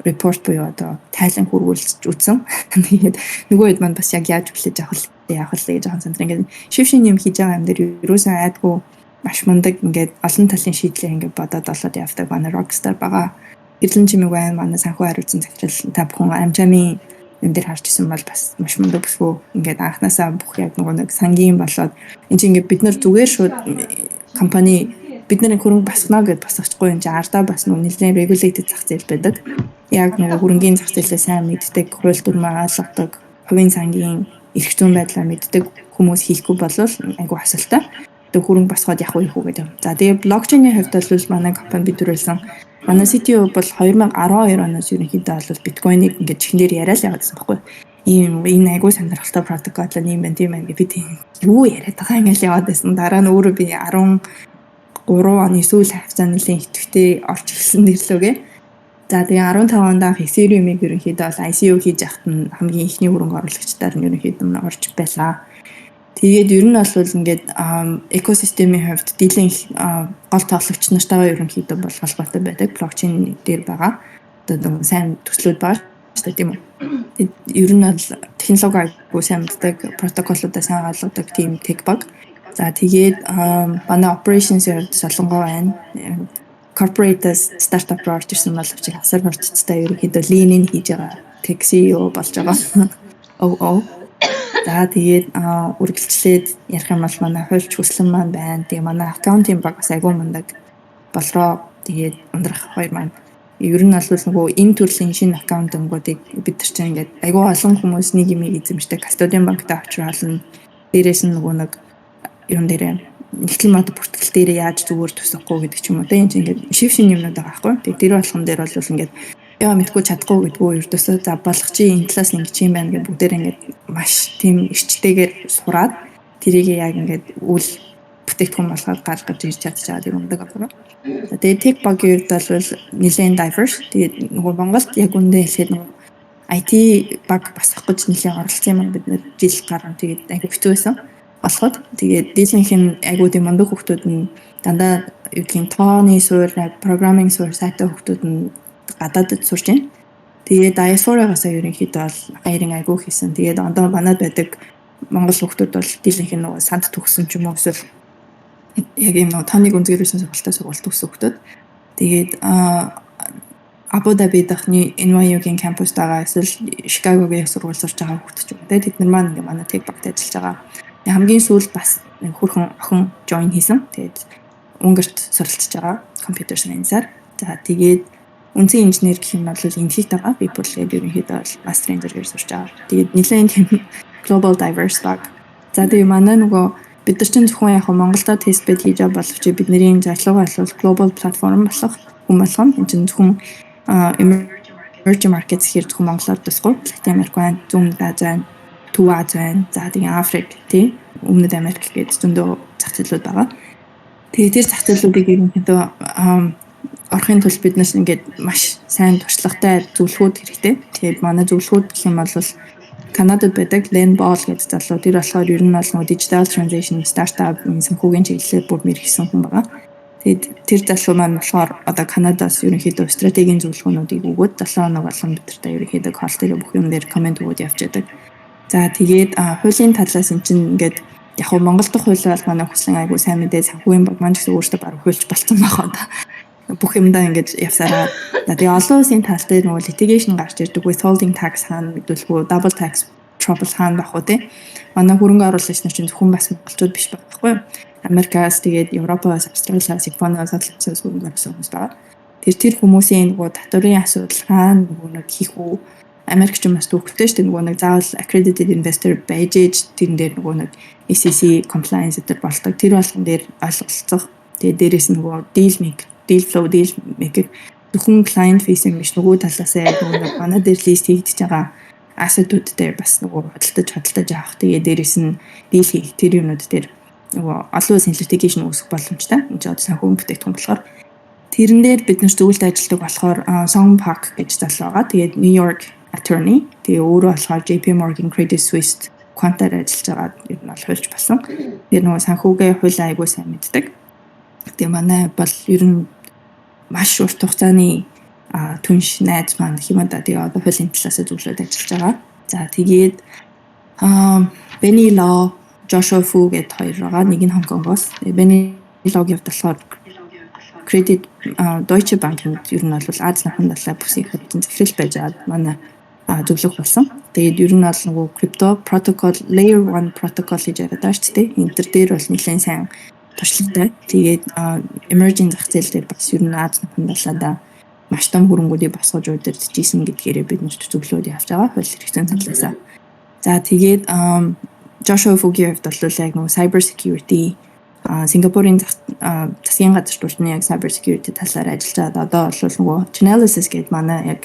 [SPEAKER 2] report буюу одоо тайлан хүргүүлж үзсэн. Тэгээд нөгөө хэд маань бас яг яаж хүлээж авах вэ, яах вэ гэж жоохон сандраа. Ингээд шив шин юм хийж байгаа юм дээр ерөөсөө айдгүй, маш мундаг, ингээд олон талын шийдлээ ингээд бодоод олоод явдаг манай rockstar байгаа. Гэрлэн чимэг байна. Манай санхүү хариуцсан захирал, та бүхэн AmCham-ын юм дээр харж исэн бол бас маш мундаг бүсгүй, ингээд анханасаа бүх яг нөгөө нэг сангийн болоод энэ чинь ингээд бид нар зүгээр шууд компани, бид нар хөрөнгө босгоно гэд босгочихгүй, энэ чинь ардаа бас нөгөө нэлээд regulated зах зээл байдаг. Яг нөгөө хөрөнгийн зах зээлээ сайн мэддэг, хууль дүрмээ ойлгодог, хувийн сангийн эрх зүйн байдлаа мэддэг хүмүүс хийхгүй болвол айгүй асуултаа. Тэгээ хөрөнгө босгоод явах уу гэдэг. За, тэгээ блокчейний хувьд бол манай компани бид төрүүлсэн. Манай CTO бол 2012 оноос ерөнхийдөө бол биткойныг ингээд чихэн дээр яриа л яваад байсан байхгүй. Ийм энэ айгүй сонирхолтой протокол юм байна, тийм байна гэж, би тийм юу яриад байгаа юм яваад байсан. Дараа нь өөрөө би 13 оны сүүл хавцаа нэлийн идэвхтэй орж ирсэн нэрлүүгээ. За, тэгээ 15 онд анх Ethereum-ыг ерөнхийдөө бол ICO хийж яхад нь хамгийн эхний хөрөнгө оруулагчдаар нь ерөнхийдөө нь орж байлаа. Тэгээд ер нь бол ингээд экосистемийн хувьд дийлэн гол тоглогч нартайгаа ерөнхийдөө бол холбоотой байдаг. Блокчейн дээр байгаа. Одоо нэг сайн төслүүд байгаа шүү дээ, тийм үү? Ер нь бол технологи айгуу сайн мэддэг, протоколуудаа сайн ойлгодог тийм tech баг. За, тэгээд манай operations-ийн хувьд Солонгоо байна. Corporate-аас стартап руу орж ирсэн боловч асар хурцтай ерөнхийдөө lean-ийг хийж байгаа tech CEO болж байгаа. Оо. За, тэгээд үргэлжлээд ярих юм бол манай хуульч хүслэн маань байна. Тэгээ манай accounting баг бас айгүй мундаг болроо. Тэгээд ундрах хоёр маань. Ер нь бол нөгөө энэ төрлийн шинэ accounting-уудыг бид нар чинь ингээд айгүй олон хүмүүс нэг юм эзэмшдэг, custodian банктай авчруулна. Дээрээс нь нөгөө нэг юм дээрээ нэгтлэн мод бүртгэл дээрээ яаж зүгээр тусахгүй гэдэг ч юм уу, те, энэ чинь ингээд шив шинэ юмнууд байгаа байхгүй. Тэгээ тэр болгон дээр бол ингээд яа мэдгүй, чадахгүй гэдгүү ердөөсөө за болох чи энэ талаас ингэж юм байна гэж бүгдээр ингээд маш тийм эрчтэйгээр сураад, тэрийг яг ингээд үл бүтээгдэхүүн болгоод гаргаж ирж чадчихад юм ундаг байна. Тэгээд tech баг-ийн хувьд бол нэлээд diverse. Тэгээд нөгөө Монголд яг үндэ хэлэхэд нөгөө IT баг босгох гэж нэлээд оролцсон юм бид нэр жил гарan, тэгээд айгүй хэцүү байсан. Болоход тэгээд дийлэнх нь айгүй тийм мундаг хүмүүс нь дандаа юу гэдгийг тооны суурь, programming суурь сайтай хүмүүс нь гадаадд сурч байна. Тэгээд diaspora-гаас ерөнхийдөө бол hiring айгүй хийсэн. Тэгээд одоо манад байдаг монгол хүмүүс бол дийлэнх нь нөгөө санд төгссөн ч юм уу, эсвэл яг юм нөгөө тооны гүнзгий сургалтай сургалт төгссөн хүмүүс. Тэгээд Абу Даби дахь NYU-гийн кампуст байгаа, эсвэл Чикагогийн сургууль сурч байгаа хүмүүс ч юм уу, тэд нар маань ингээ манай tech багт ажиллаж байгаа. Хамгийн сүүлд бас нэг хөрхөн охин join хийсэн. Тэгээд Унгарт суралцж байгаа computer science-аар. За, тэгээд үндсэн инженер гэх юм бол энэтхэгт байгаа. Би бүр л ерөнхийдөө бол master engineer сурч байгаа. Тэгээд нэлээд тийм global diverse баг. За, тэгээ манай нөгөө бид нар чинь зөвхөн яг Монголдо test bed хийж байгаа боловч бидний зорилго бол global platform болох хүн болгоно. Энэ чинь зөвхөн emerging markets гэхээр зөвхөн Монголоор тусгүй. Латин Америк байна, Зүүн Ази байна, Төв Ази байна. За, тэгээ Африк, тий, Өмнөд Америк гэдэг зөндөө зах зээлүүд байгаа. Тэгээ тэр зах зээлүүдийг ерөнхийдөө орохын тулд бид нар ингээд маш сайн туршлагатай зөвлөхүүд хэрэгтэй. Тэгээд манай зөвлөхүүд гэх юм бол Канадад байдаг Len Ball гэдэг залуу. Тэр болохоор ер нь бол нөгөө digital transition, startup, санхүүгийн чиглэлээр бүр мэргэсэн хүн байгаа. Тэгээд тэр залуу маань болохоор одоо Канадаас ерөнхийдөө стратегийн зөвлөгөөнүүдийг өгөөд 7 хоног болгон бидэртээ ерөнхийдөө call дээр бүх юм дээр comment өгөөд явж байдаг. За, тэгээд хуулийн талаас эн чинь ингээд яг хуу Монгол дахь хууль бол манай хүслэн айгуу сайн мэдээ, санхүүгийн баг маань ч гэсэн өөртөө баг хуульч болцсон байх одоо бүх юмдаа ингэж явсараа. Тэгээ олон улсын тал дээр нөгөө litigation гарч ирдэг, withholding tax хаана мэдүүлэх үү, double tax trouble хаана байх уу, те. Манай хөрөнгө оруулагч нар чинь зөвхөн бас монголчууд биш байхгүй юу? Америкаас, тэгээд Европоос, Австралиас, Японоос, Солонгосоос хөрөнгө оруулсан хүмүүс байгаа. Тэр хүмүүсийн нөгөө татварын асуудал хаана нөгөө нэг хийх үү? Америк ч юм бас төвхтэй шүү дээ, нөгөө нэг заавал accredited investor байж ээж тэрэн дээр нөгөө нэг SEC compliance гэдэг болдог. Тэр болгон дээр ойлголцох. Тэгээд дээрэс нь нөгөө deal make, deal flow, deal maker, зөвхөн client facing биш, нөгөө талаас яг нөгөө манай дээр list хийгдэж байгаа asset-ууд дээр бас нөгөө худалдаж авах. Тэгээ дээрэс нь deal хийх тэр юмнууд дээр нөгөө олон улсын litigation үүсэх боломжтой. Энэ ч одоо санхүүгийн бүтээгдэхүүн болохоор тэрэн дээр бид нар зөвлөлт ажилладаг болохоор Song Park гэж залуу байгаа. Тэгээд New York attorney. Тэгээ өөрөө болохоор JP Morgan, Credit Suisse quant-аар ажиллаж байгаа, ер нь бол хуульч болсон. Тэр нөгөө санхүүгээ хууль айгуу сайн мэддэг. Тэгээ манай бол ер нь маш урт хугацааны түнш найз маань гэх юм да. Тэгээ одоо хуулийн талаас зөвлөд ажиллаж байгаа. За, тэгээд Benny Law, Joshua Fu гэдэг хоёр байгаа. Нэг нь Хонконгоос. Benny Law-гийн хувьд болохоор Credit Deutsche Bank-д ер нь бол Ази намхан далай бүсийн хэдэн захирал байж байгаа манай зөвлөх болсон. Тэгээд ер нь бол нөгөө crypto protocol, layer 1 protocol гэж яриад байгаа шүү дээ. Энэ төр дээр бол нэлээд сайн туршлагатай. Тэгээд emerging зах зээл дээр бас ер нь Ази намхан далайдаа маш том хөрөнгүүдийг босгож удирдах ийсэн гэдгээрээ бид нарт зөвлөөд явж байгаа хууль хэрэгцээний талаасаа. За, тэгээд Joshua Fu-гийн хувьд бол яг нөгөө cyber security, Сингапурын засгийн газар тултны яг cyber security талаар ажиллаж байгаа. Одоо бол нөгөө Chainalysis гэдэг манай яг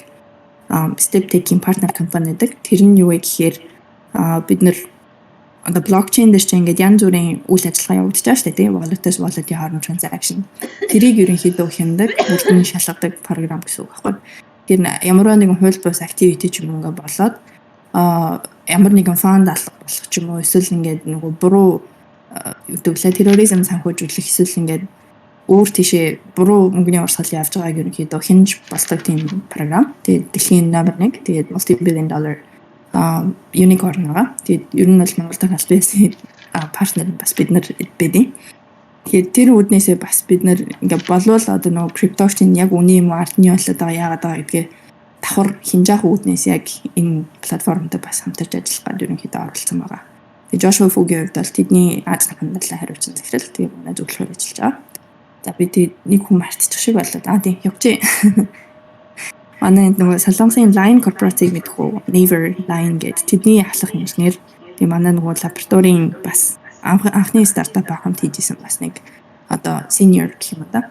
[SPEAKER 2] Step Tech-ийн partner компани гэдэг. Тэр нь юу вэ гэхээр бид нэр одоо блокчейн дээр чинь ингээд янз бүрийн үйл ажиллагаа явагдаж байгаа шүү дээ, тийм, wallet-аас wallet-ийн хооронд transaction. Тэрийг ерөнхийдөө хяндаг, бүрдэн шалгадаг програм гэсэн үг байхгүй. Тэр ямар нэгэн хууль бус activity ч юм уу ингээд болоод ямар нэгэн fund алга болох ч юм уу, эсвэл ингээд нөгөө буруу юу гэдэг лээ, терроризм санхүүжүүлэх, эсвэл ингээд өөр тийшээ буруу мөнгөний урсгал явж байгааг ерөнхийдөө хянаж болдог тийм програм. Тэгээд дэлхийн номер 1. Тэгээд multi billion dollar unicorn байгаа. Тэгээд ер нь бол Монгол дахь аль биесийн партнер бас бид нар байдیں۔ Тэгэхээр тэр үүднээсээ бас бид нар ингээ болвол одоо нөгөө криптог чинь яг үний юм уу, ардны болоод байгаа, яагаад байгаа гэдгээ давхар хинжаах үүднээс яг энэ платформтой бас хамтарч ажиллах гэдэг ерөнхийдөө оролцсон байгаа. Тэгээ Joshua Fu-гийн хувьд бол тэдний Ази намхан хариуцсан захирал, тэгээ манай зөвлөхөөр ажиллаж байгаа. За, би тэг нэг хүн мартчих шиг болоод. Аа, тийм, явчих. Манай энд нөгөө Солонгосын Line корпорацийг мэдэх үү? Naver Line гэдэг тэдний ахлах инженер. Тэгээ манай нөгөө лабораторийн бас анхны стартап хамт хийжсэн бас нэг одоо senior гэх юм да.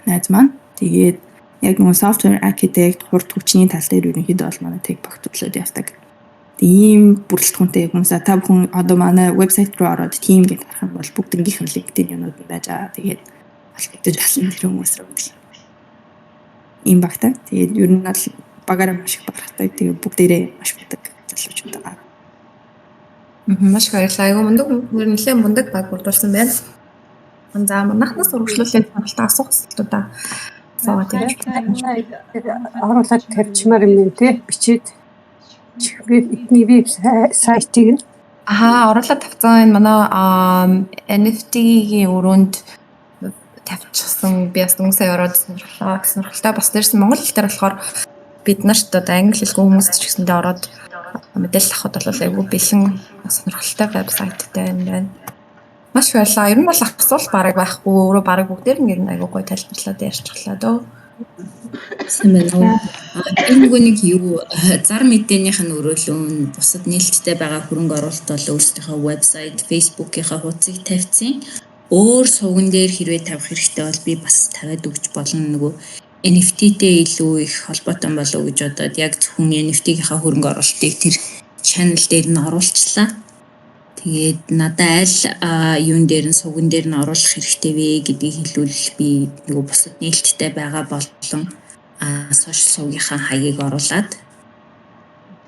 [SPEAKER 2] Найз маань. Тэгээд яг нөгөө software architect, хурд хүчний тал дээр ерөнхийдөө бол манай tech багт төлөөд явдаг. Ийм бүрэлдэхүүнтэй хүмүүс, та бүхэн одоо манай вебсайт руу ороод team гэж харах юм бол бүгднгийнх нь LinkedIn юмнууд нь байж байгаа. Тэгээд холбогдож болно тэр хүмүүс рүү гэх. Ийм багтаа. Тэгээд ер нь бол багаараа маш их бахархдаг. Тэгээд бүгдээрээ маш мундаг залуучууд байгаа.
[SPEAKER 4] Маш их баярлалаа. Айгуу мундаг, нэлээд мундаг баг бүрдүүлсэн байна. За, манайхнаас үргэлжлүүлээд сонирхолтой асуух асуултуудаа асуугаад явж
[SPEAKER 1] оруулаад тавьчмаар юм байна те, бичээд эдний веб сайтыг нь.
[SPEAKER 4] Аа, оруулаад тавьсан. Энэ манай NFT-ийн өрөөнд тавьчихсан. Би бас дөнгөж сая ороод сонирхлоо. Сонирхолтой. Бас дээрс нь монгол хэл дээр болохоор бид нарт одоо англи хэлгүй хүмүүс ч гэсэндээ ороод мэдээлэл авахд бол айгүй бэлэн, сонирхолтой вебсайттай юм байна. Маш их баярлалаа. Ер нь бол асуулт бараг байхгүй. Өөрөө бараг бүгдээр нь ер нь айгүй гоё тайлбарлаад ярьчихлаа дөө.
[SPEAKER 5] Сайн байна уу? Энэ нөгөө нэг юу, зар мэдээнийх нь өрөөлөн бусад нээлттэй байгаа хөрөнгө оруулалт бол өөрсдийнхөө вебсайт, Facebook-ийнхаа хуудсыг тавьсан. Өөр сувган дээр хэрвээ тавих хэрэгтэй бол би бас тавиад өгч болно. Нөгөө NFT-тэй илүү их холбоотой болов уу гэж бодоод яг зөвхөн NFT-гийнхаа хөрөнгө оруулалтыг тэр channel дээр нь оруулчлаа. Тэгээд надад аль юун дээр нь, сувган дээр нь оруулах хэрэгтэй вэ гэдгийг хэлвэл би нөгөө бусад нээлттэй байгаа болон social сувгийнхаа хаягийг оруулаад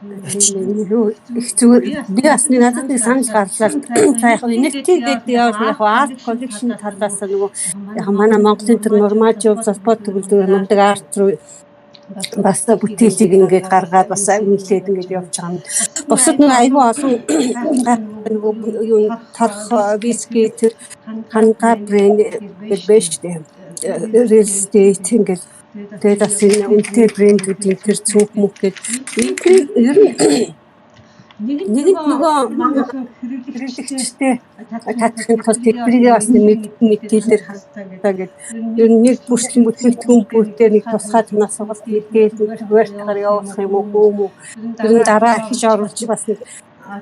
[SPEAKER 1] Их зүгээр, би бас нэг надад нэг санал гарлаа. За, яг NFT гэдэг явал яг art collection талаас нөгөө яг манай Монголын тэр нурмаажуу холбоо төгөлдөр мундаг art руу бас бүтээлийг ингээд гаргаад бас үнэлээд ингээд явж байгаа юм. Бусад нэг айгүй олон нөгөө юу, торх, виски, тэр ханга брэнд гэж байж штэ. Real estate ингээд, тэгээд бас энэ үнэтэй брэндүүдийн тэр цүнх мөх гээд ер нь нэг нөгөө хэрэглэгчтэй татахын тулд тэднийг бас мэдээлэлээр хастай гээд ер нь нэг бүрчлэн бүтээгдэхүүн бүртээ нэг тусгай танаас сургалт мэдээлэл хуваартайгаар явуулах юм уу, юм уу, ер нь дараа ахиж оруулж бас нэг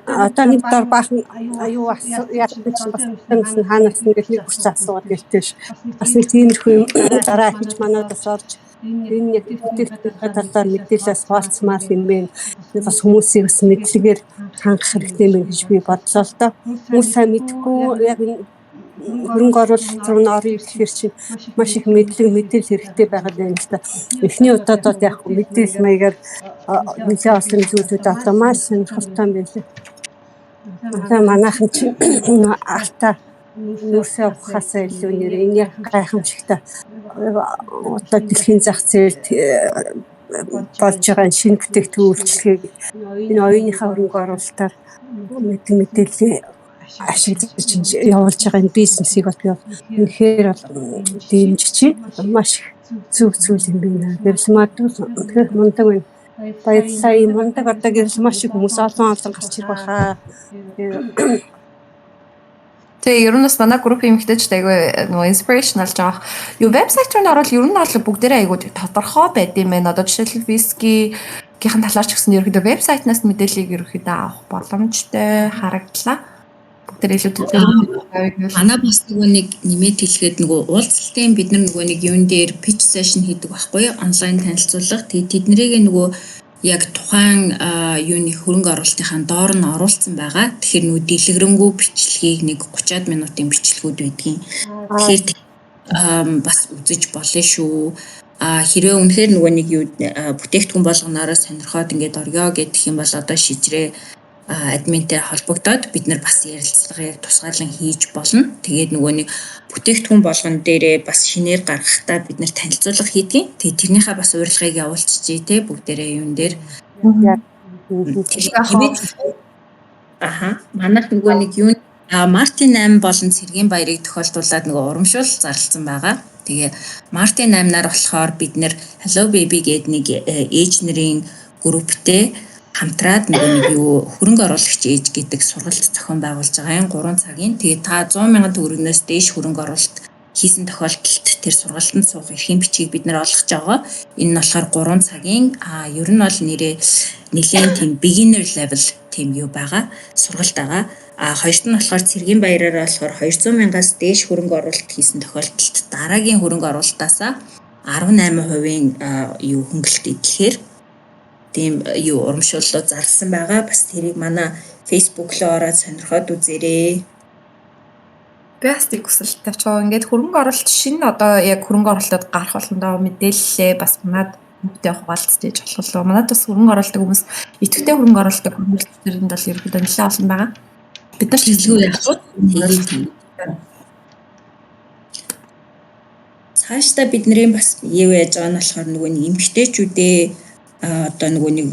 [SPEAKER 1] одоо нэг дор баахан аюу яах гэж бас хаанаас ингээд нэг бүрч асуугаад гэлтэй ш. Бас нэг тиймэрхүү юм дараа ахиж манад бас орж энэ яг бүтээгдэхүүн талаар мэдээлэлээс хуваалцмаар юм бэ. Бас хүмүүсийг бас мэдлэгээр хангах хэрэгтэй юм гэж би бодлоо л доо. Хүмүүс сайн мэдэхгүй, яг энэ хөрөнгө оруулалт руу н орё гэхээр чинь маш их мэдлэг, мэдээлэл хэрэгтэй байгаа юм л та. Эхний удаад бол яг мэдээлэл маягаар нэлээд олон зүйлүүд одоо маш сонирхолтой юм байна лээ. Одоо манайхан чинь артаа нүүрсээ ухахаасаа илүү нэр энэ яг гайхамшигтай одоо дэлхийн зах зээлд болж байгаа шинэ бүтээгдэхүүн үйлчилгээг энэ оюуныхаа хөрөнгө оруулалтаар мэдээллийн ашиглаж явуулж байгаа энэ бизнесийг бол би үнэхээр бол дэмжиж байна. Маш их зөв зүйл юм байна. Гэрэл магадгүй тэгэхээр мундаг байна. Баярлалаа. Ийм мундаг одоо гэрэл маш их хүмүүс олон олон гарч ирэх байхаа.
[SPEAKER 4] Тэгээ ер нь бас манай группийн эмэгтэйчүүд айгүй нөгөө inspiration болж байгаа. Юу, вебсайт руу нь орвол ер нь бол бүгдээрээ айгүй тодорхой байд юм байна. Одоо жишээлбэл виски гийнхэн талаар ч гэсэн ерөнхийдөө вебсайтнаас мэдээллийг ерөнхийдөө авах боломжтой харагдлаа. Бүгдээрээ илүү
[SPEAKER 5] төлөвлөлт. Манай бас нөгөө нэг нэмээд хэлэхэд нөгөө уулзалтын бид нар нөгөө нэг юун дээр pitch session хийдэг байхгүй юу? Онлайн танилцуулга. Тэгээд тэднэрийг нөгөө яг тухайн юуны хөрөнгө оруулалтынхаа доор нь оруулсан байгаа. Тэгэхээр нөгөө дэлгэрэнгүй бичлэгийг нэг 30-аад минутын бичлэгүүд байдгийн. Тэгэхээр бас үзэж болно шүү. А хэрвээ үнэхээр нөгөө нэг юу, бүтээгдэхүүн болгоноороо сонирхоод ингээд орё гэх юм бол одоо шижрээ админтэй холбогдоод бид нар бас ярилцлага яг тусгаарлан хийж болно. Тэгээд нөгөө нэг бүтээгдэхүүн болгон дээрээ бас шинээр гаргахтаа бид нар танилцуулга хийдгийн. Тэгээд тэрнийхээ бас урилгыг явуулчихъя те бүгдээрээ юун дээр. Аха. Манайх нөгөө нэг юу, Мартин 8 болон Цэргийн баярыг тохиолдуулаад нөгөө урамшуул зарласан байгаа. Тэгээ Мартин 8-наар болохоор бид нэр Hello Baby гээд нэг ээж нарын групптэй хамтраад нөгөө нэг юу, хөрөнгө оруулагч ээж гэдэг сургалт зохион байгуулж байгаа юм 3 цагийн. Тэгээ та 100 мянган төгрөгнөөс дээш хөрөнгө оруулалт хийсэн тохиолдолд тэр сургалтанд суух эрхийн бичгийг бид нар олгож байгаа. Энэ нь болохоор 3 цагийн ер нь бол нэрээ нэлээд тийм beginner level тийм юу байгаа, сургалт байгаа. А хоёрт нь болохоор цэргийн баяраараа болохоор 200 мянгаас дээш хөрөнгө оруулалт хийсэн тохиолдолд дараагийн хөрөнгө оруулалтаасаа 18%-ийн юу хөнгөлөлт эдлэхээр тийм юу урамшууллууд зарласан байгаа. Бас тэрийг манай Facebook руу ороод сонирхоод үзээрэй.
[SPEAKER 4] Би бас нэг хүсэлттэй ч ингээд хөрөнгө оруулалт шинэ одоо яг хөрөнгө оруулалтад гарах болгондоо мэдээллээ бас манад хүмүүстээ хуваалцаж болох уу? Манад бас хөрөнгө оруулдаг хүмүүс, идэвхтэй хөрөнгө оруулдаг хүмүүс тэрэнд бол ерөнхийдөө нэлээд олон байгаа. Бид нар ч
[SPEAKER 5] илүү яах вэ? Тэгээд цаашдаа бидний бас юу яаж байгаа нь болохоор нөгөө нэг эмгтээчүүдээ одоо нөгөө нэг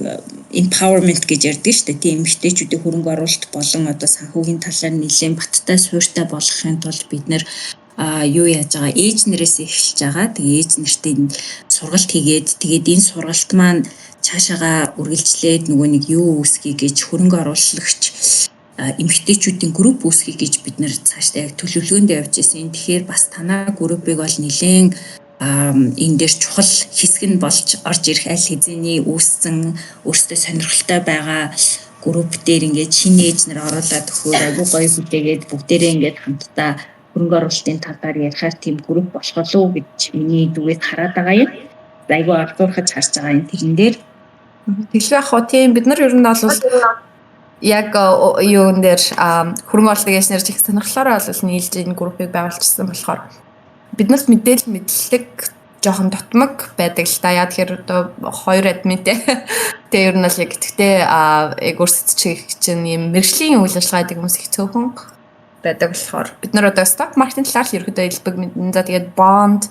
[SPEAKER 5] empowerment гэж ярьдаг шүү дээ. Тийм эмгтээчүүдийн хөрөнгө оруулалт болон одоо санхүүгийн талаар нэлээд баттай суурьтай болгохын тулд бид нэр юу яаж байгаа, ээж нарээс эхэлж байгаа. Тэгээ ээж нартай сургалт хийгээд, тэгээд энэ сургалт маань цаашаага үргэлжлээд нөгөө нэг юу үүсгэе гэж, хөрөнгө оруулагч эмгтээчүүдийн групп үүсгэе гэж бид нэр цаашдаа яг төлөвлөгөөнд явж ирсэн. Тэгэхээр бас танаа группийг бол нэлээд энэ дээр чухал хэсэг нь болж орж ирэх, аль хэзээний үүссэн өөрсдөө сонирхолтой байгаа групп дээр ингээд шинэ ээж нар оруулаад өгөхөөр айгүй гоё бүтээгээд бүгдээрээ ингээд хамтдаа хөрөнгө оруулалтын талаар ярихаар тийм групп болох болов уу гэж миний зүгээс хараад байгаа юм. Айгүй олзуурхаж харж байгаа юм тэрэн дээр.
[SPEAKER 4] Тэглээ ах уу, тийм бид нар ер нь бол яг юун дээр хөрөнгө оруулалтын ээж нар их сонирхлоороо бол нийлж энэ группийг байгуулчихсан болохоор биднээс мэдээлэл мэдлэг жоохон дутмаг байдаг л та. Яа тэгэхээр одоо хоёр админтэй. Тэгээ ер нь бол яг итгэвтэй яг өөрсдөд чих чинь юм мэргэжлийн үйл ажиллагаа гэдэг хүмүүс их цөөхөн байдаг болохоор бид нар одоо stock market-ын талаар л ерөөдөө элбэг мэднэ. За, тэгээд бонд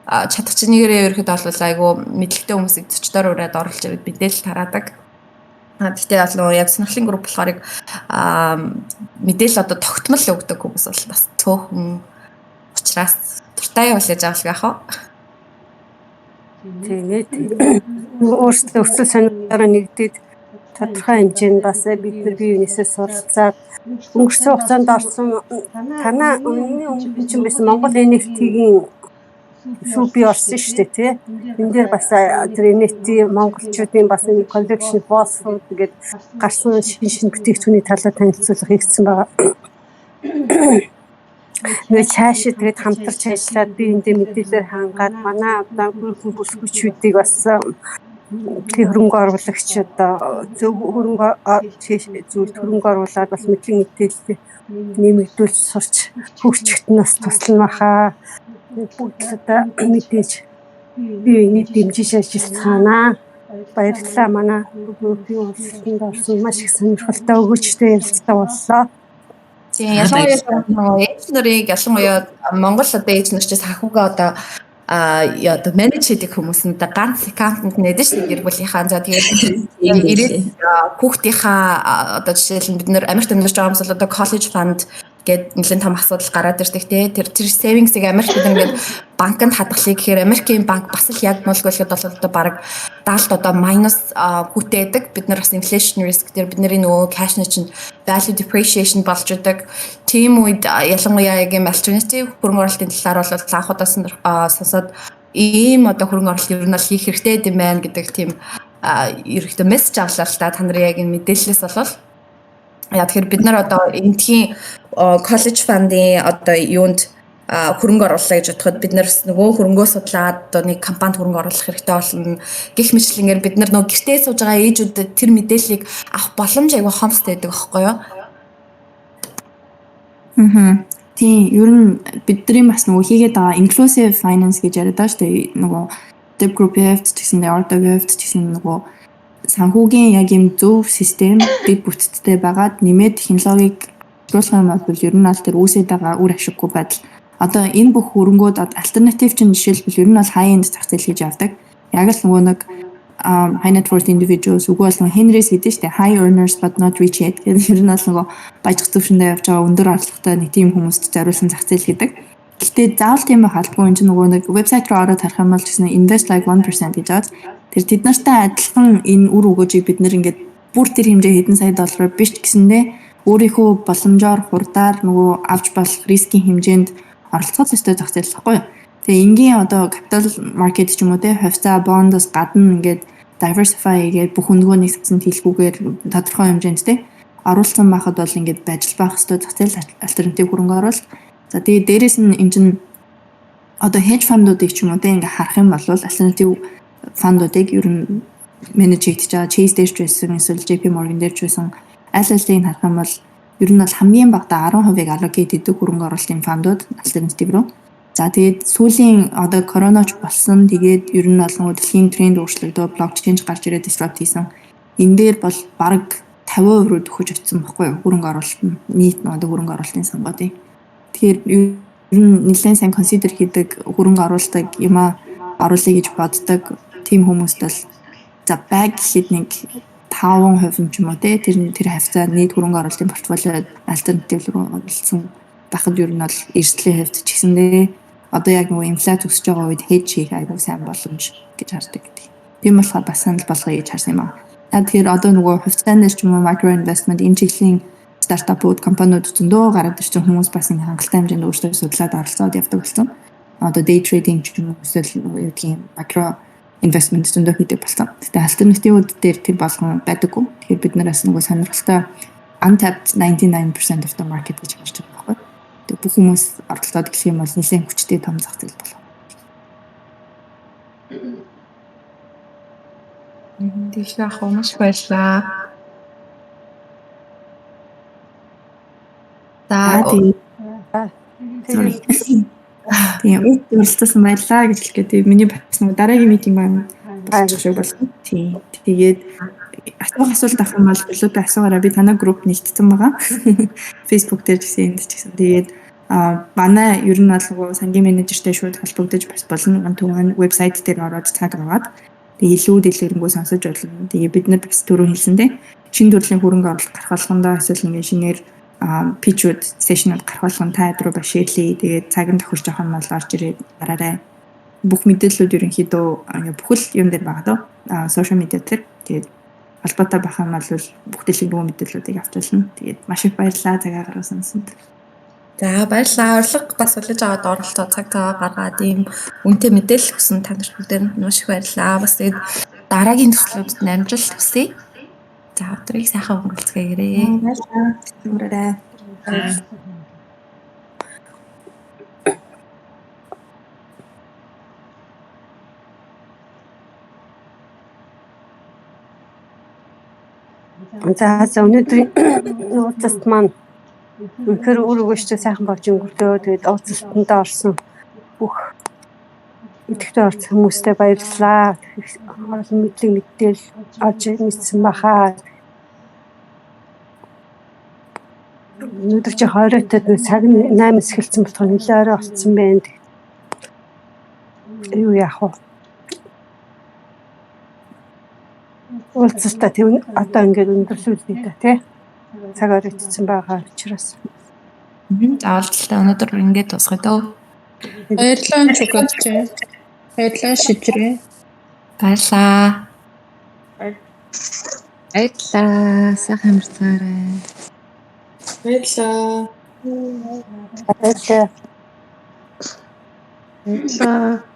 [SPEAKER 4] чадах чинийгээрээ ерөөхдөө бол айгу мэдлэгтэй хүмүүсийг зочдоор ураад оруулж ирээд мэдээлэл тараадаг. Гэхдээ бол нөгөө яг сонирхлын групп болохоор яг мэдээлэл одоо тогтмол өгдөг хүмүүс бол бас цөөхөн учраас дуртай явуулж авах яах вэ?
[SPEAKER 1] Тийм ээ. Өөрсдөө өсөл сонирхлоороо нэгдээд тодорхой хэмжээнд бас бид нар бие биенээсээ суралцаад өнгөрсөн хугацаанд орсон танаа өмнө өмнө чинь байсан Монгол NFT-ийн шүү би орсон шүү дээ, тий. Энэ дээр бас тэр NFT монголчуудын бас энэ collection Boss Food гэдэг гарсан шинэ шинэ бүтээгдэхүүний талаар танилцуулга хийгдсэн байгаа. Тэгээд цаашаа тэгээд хамтарч ажиллаад би эндээ мэдээлэлээр хангаад манай одоо группийн бүлгүүчүүдийг бас тэг хөрөнгө оруулагч одоо зөв хөрөнгө зүйлд хөрөнгө оруулаад бас мэдлэг мэдээлэл нэмэгдүүлж сурч хөгжихэд нь бас туслана баха. Бүгд л одоо мэдээж бие биенийг дэмжиж ажиллацгаана. Баярлалаа, манай группийн уулзалтанд орсон маш их сонирхолтой өгөөжтэй ярилцлага боллоо.
[SPEAKER 4] Тийм, ялангуяа нөгөө ээж нарыг, ялангуяа Монгол одоо ээж нар чи санхүүгээ одоо одоо manage хийдэг хүмүүс нь одоо ганц accountant нэдэж шүү дээ гэр бүлийнхаа. За, тэгээд ирээд хүүхдийнхаа одоо жишээл нь бид нэр Америкт амьдарч байгаа хүмүүс бол одоо college fund гээд нэлээд том асуудал гараад ирдэг те. Тэр savings-ыг Америкт бид ингээд банкнд хадгалъя гэхээр Америкийн банк бас л яг муулгүй бол одоо бараг 70 одоо minus хүүтэй байдаг. Бид нар бас inflation risk дээр бидний нөгөө cash-ны чинь value depreciation болж идэг. Тийм үед ялангуяа яг юм alternative хөрөнгө оруулалтын талаар бол анх удаа сонсоод ийм одоо хөрөнгө оруулалт ер нь бол хийх хэрэгтэй юм байна гэдэг тийм ерөнхийдөө мессеж авлаа л та та нарын яг энэ мэдээллээс болол. Яа тэгэхээр бид нар одоо энтхийн college fund-ын одоо юунд хөрөнгө орууллаа гэж бодоход бид нар нөгөө хөрөнгөө судлаад одоо нэг компанид хөрөнгө оруулах хэрэгтэй болно гэх мэтлэнгээр бид нар нөгөө гэртээ сууж байгаа ээжүүдэд тэр мэдээллийг авах боломж айгүй хомстой байдаг аахгүй юу?
[SPEAKER 2] Аа. Тийм, ер нь бидний бас нөгөө хийгээд байгаа inclusive finance гэж яриад байгаа шүү дээ. Нөгөө Step Group-ийн хувьд ч гэсэн, Ordo-гийн хувьд ч гэсэн нөгөө санхүүгийн яг юм зөв систем дэд бүтцтэй байгаад нэмээд технологиг ажиллуулах юм бол ер нь аль тэр үүсээд байгаа үр ашиггүй байдал. Одоо энэ бүх хөрөнгүүд альтернатив чинь жишээлбэл ер нь бол high end зах зээл гэж явдаг. Яг л нөгөө нэг high net worth individuals үгүй бол нөгөө Henry's гэдэг шүү дээ. High earners but not rich yet гэдэг, ер нь бол нөгөө баяжих төвшөндөө явж байгаа өндөр орлоготой нэг тийм хүмүүст зориулсан зах зээл гэдэг. Гэхдээ заавал тийм байх албагүй. Энэ чинь нөгөө нэг вебсайт руу ороод харах юм бол гэсэн invest like 1% гэж байгаа. Тэр тэд нартай адилхан энэ үр өгөөжийг бид нэр ингээд бүр тэр хэмжээ хэдэн сая доллараар биш гэсэндээ өөрийнхөө боломжоор хурдаар нөгөө авч болох рискийн хэмжээнд оролцох ёстой зах зээл баггүй юу? Тэгээ энгийн одоо capital market ч юм уу те хувьцаа бондоос гадна ингээд diversify хийгээд бүх өнгөө нэг сансанд хийлгүүгээр тодорхой хэмжээнд те оруулсан байхад бол ингээд ажил байх хэвээр зах зээл альтернатив хөрөнгө оруулалт. За тэгээ дээрэс нь энэ чинь одоо hedge fund-уудыг ч юм уу те ингээд харах юм бол альтернатив фондуудыг ер нь менеж хийгдэж байгаа Chase дээр ч байсан эсвэл JP Morgan дээр ч байсан аль алийг харах юм бол ер нь бол хамгийн багадаа 10%-ыг allocate хийдэг хөрөнгө оруулалтын фондууд альтернатив руу. За тэгээд сүүлийн одоо короноч болсон. Тэгээд ер нь бол нөгөө дэлхийн тренд өөрчлөгдөө, блокчейн гарч ирээд disrupt хийсэн. Энэ дээр бол бараг 50% руу дөхөж очсон байхгүй юу? Хөрөнгө оруулалт нь нийт нөгөө хөрөнгө оруулалтын сонгоодын. Тэгэхээр ер нь нэлээд сайн consider хийдэг хөрөнгө оруулалтыг юмаа оруулъя гэж боддог тийм хүмүүст бол за байг гэхэд нэг 5% нь ч юм уу те тэр тэр хавцаа нийт хөрөнгө оруулалтын портфолио альтернатив руу оруулсан байхад ер нь бол эрсдлийн хувьд ч гэсэндээ одоо яг нөгөө инфляц өсөж байгаа үед хедж хийх айгүй сайн боломж гэж хардаг гэдэг. Тийм болохоор бас санал болгоё гэж харсан юм аа. Тэгэхээр одоо нөгөө хувьцаан дээр ч юм уу micro investment энэ чиглэлийн стартапууд, компаниуд зөндөө гараад ирсэн хүмүүс бас ингэ хангалттай хэмжээнд өөрсдөө судлаад оролцоод явдаг болсон. Одоо day trading ч юм уу эсвэл юу гэдгийг micro investment зөндөө хийдэг болсон. Гэтэ альтернативууд дээр тэр болгон байдаггүй. Тэгэхээр бид нараас нөгөө сонирхолтой untapped 99% of the market гэж харж байгаа байхгүй. Тэгээ бүх хүмүүс оролцоод эхлэх юм бол нэлээд хүчтэй том зах зээл болох.
[SPEAKER 4] Тийш ах уу маш баярлалаа.
[SPEAKER 2] За тийм уулзсан баярлалаа гэж хэлгээ. Тэгээ миний бас нэг дараагийн митинг маань болчих шиг болсон. Тийм. Тэгээд асуух асуулт авах юм бол билүүтэй асуугаарай. Би танай групп нэгтсэн байгаа. Facebook дээр ч гэсэн энд ч гэсэн. Тэгээд манай ер нь бол нөгөө сангийн менежертэй шууд холбогдож бас болно. One to one вебсайт дээр ороод цаг аваад тэгээ илүү дэлгэрэнгүй сонсож болно. Тэгээ бид нар бас түрүү хэлсэн те шинэ төрлийн хөрөнгө оруулалт гарах болгондоо эсвэл ингээ шинээр питчүүд сешнүүд гарах болгон та руу бас шеэрлэе. Тэгээд цаг нь тохирч авах юм бол орж ирээд гараарай. Бүх мэдээллүүд ерөнхийдөө ингээ бүхэл юм дээр байгаа дөө. Сошиал медиа дээр. Тэгээд холбоотой байх юм бол бүх дэлгэрэнгүй мэдээллүүдийг авч болно. Тэгээд маш их баярлалаа цагаа гаргасанд.
[SPEAKER 4] За баярлалаа. Урилга бас хүлээж аваад оролцоо цаг цагаа гаргаад ийм үнэтэй мэдээлэл өгсөн та нарт бүгдээр нь маш их баярлалаа. Бас тэгээд дараагийн төслүүдэд нь амжилт хүсье. За өдрийг сайхан өнгөрүүлцгээгээрэй.
[SPEAKER 2] Баярлалаа. Түмрээрэй.
[SPEAKER 1] За за өнөөдрийн уулзалт маань үнэхээр үр өгөөжтэй сайхан болж өнгөрлөө. Тэгээд уулзалтанд орсон бүх идэвхтэй орсон хүмүүстээ баярлалаа. Олон мэдлэг мэдээлэл авч мэдсэн баха. Өнөөдөр чи 20-тод цаг нь 8-аас эхэлсэн болохоор нэлээд орой болцсон байна. Юу яах вэ? Уулзалтаа тийм одоо ингээд өндөрлүүлье дээ тий. Цаг оройтсон байгаа учраас.
[SPEAKER 4] За уулзалтаа өнөөдөр ингээд дуусгая дөө.
[SPEAKER 6] Баярлалаа Чүгэж. Баярлалаа Шижрээ.
[SPEAKER 4] Баярлалаа.
[SPEAKER 5] Баярлалаа. Сайхан амьдарцгаарай.
[SPEAKER 6] Баярлалаа.
[SPEAKER 1] Баярлалаа.
[SPEAKER 6] Баярлалаа.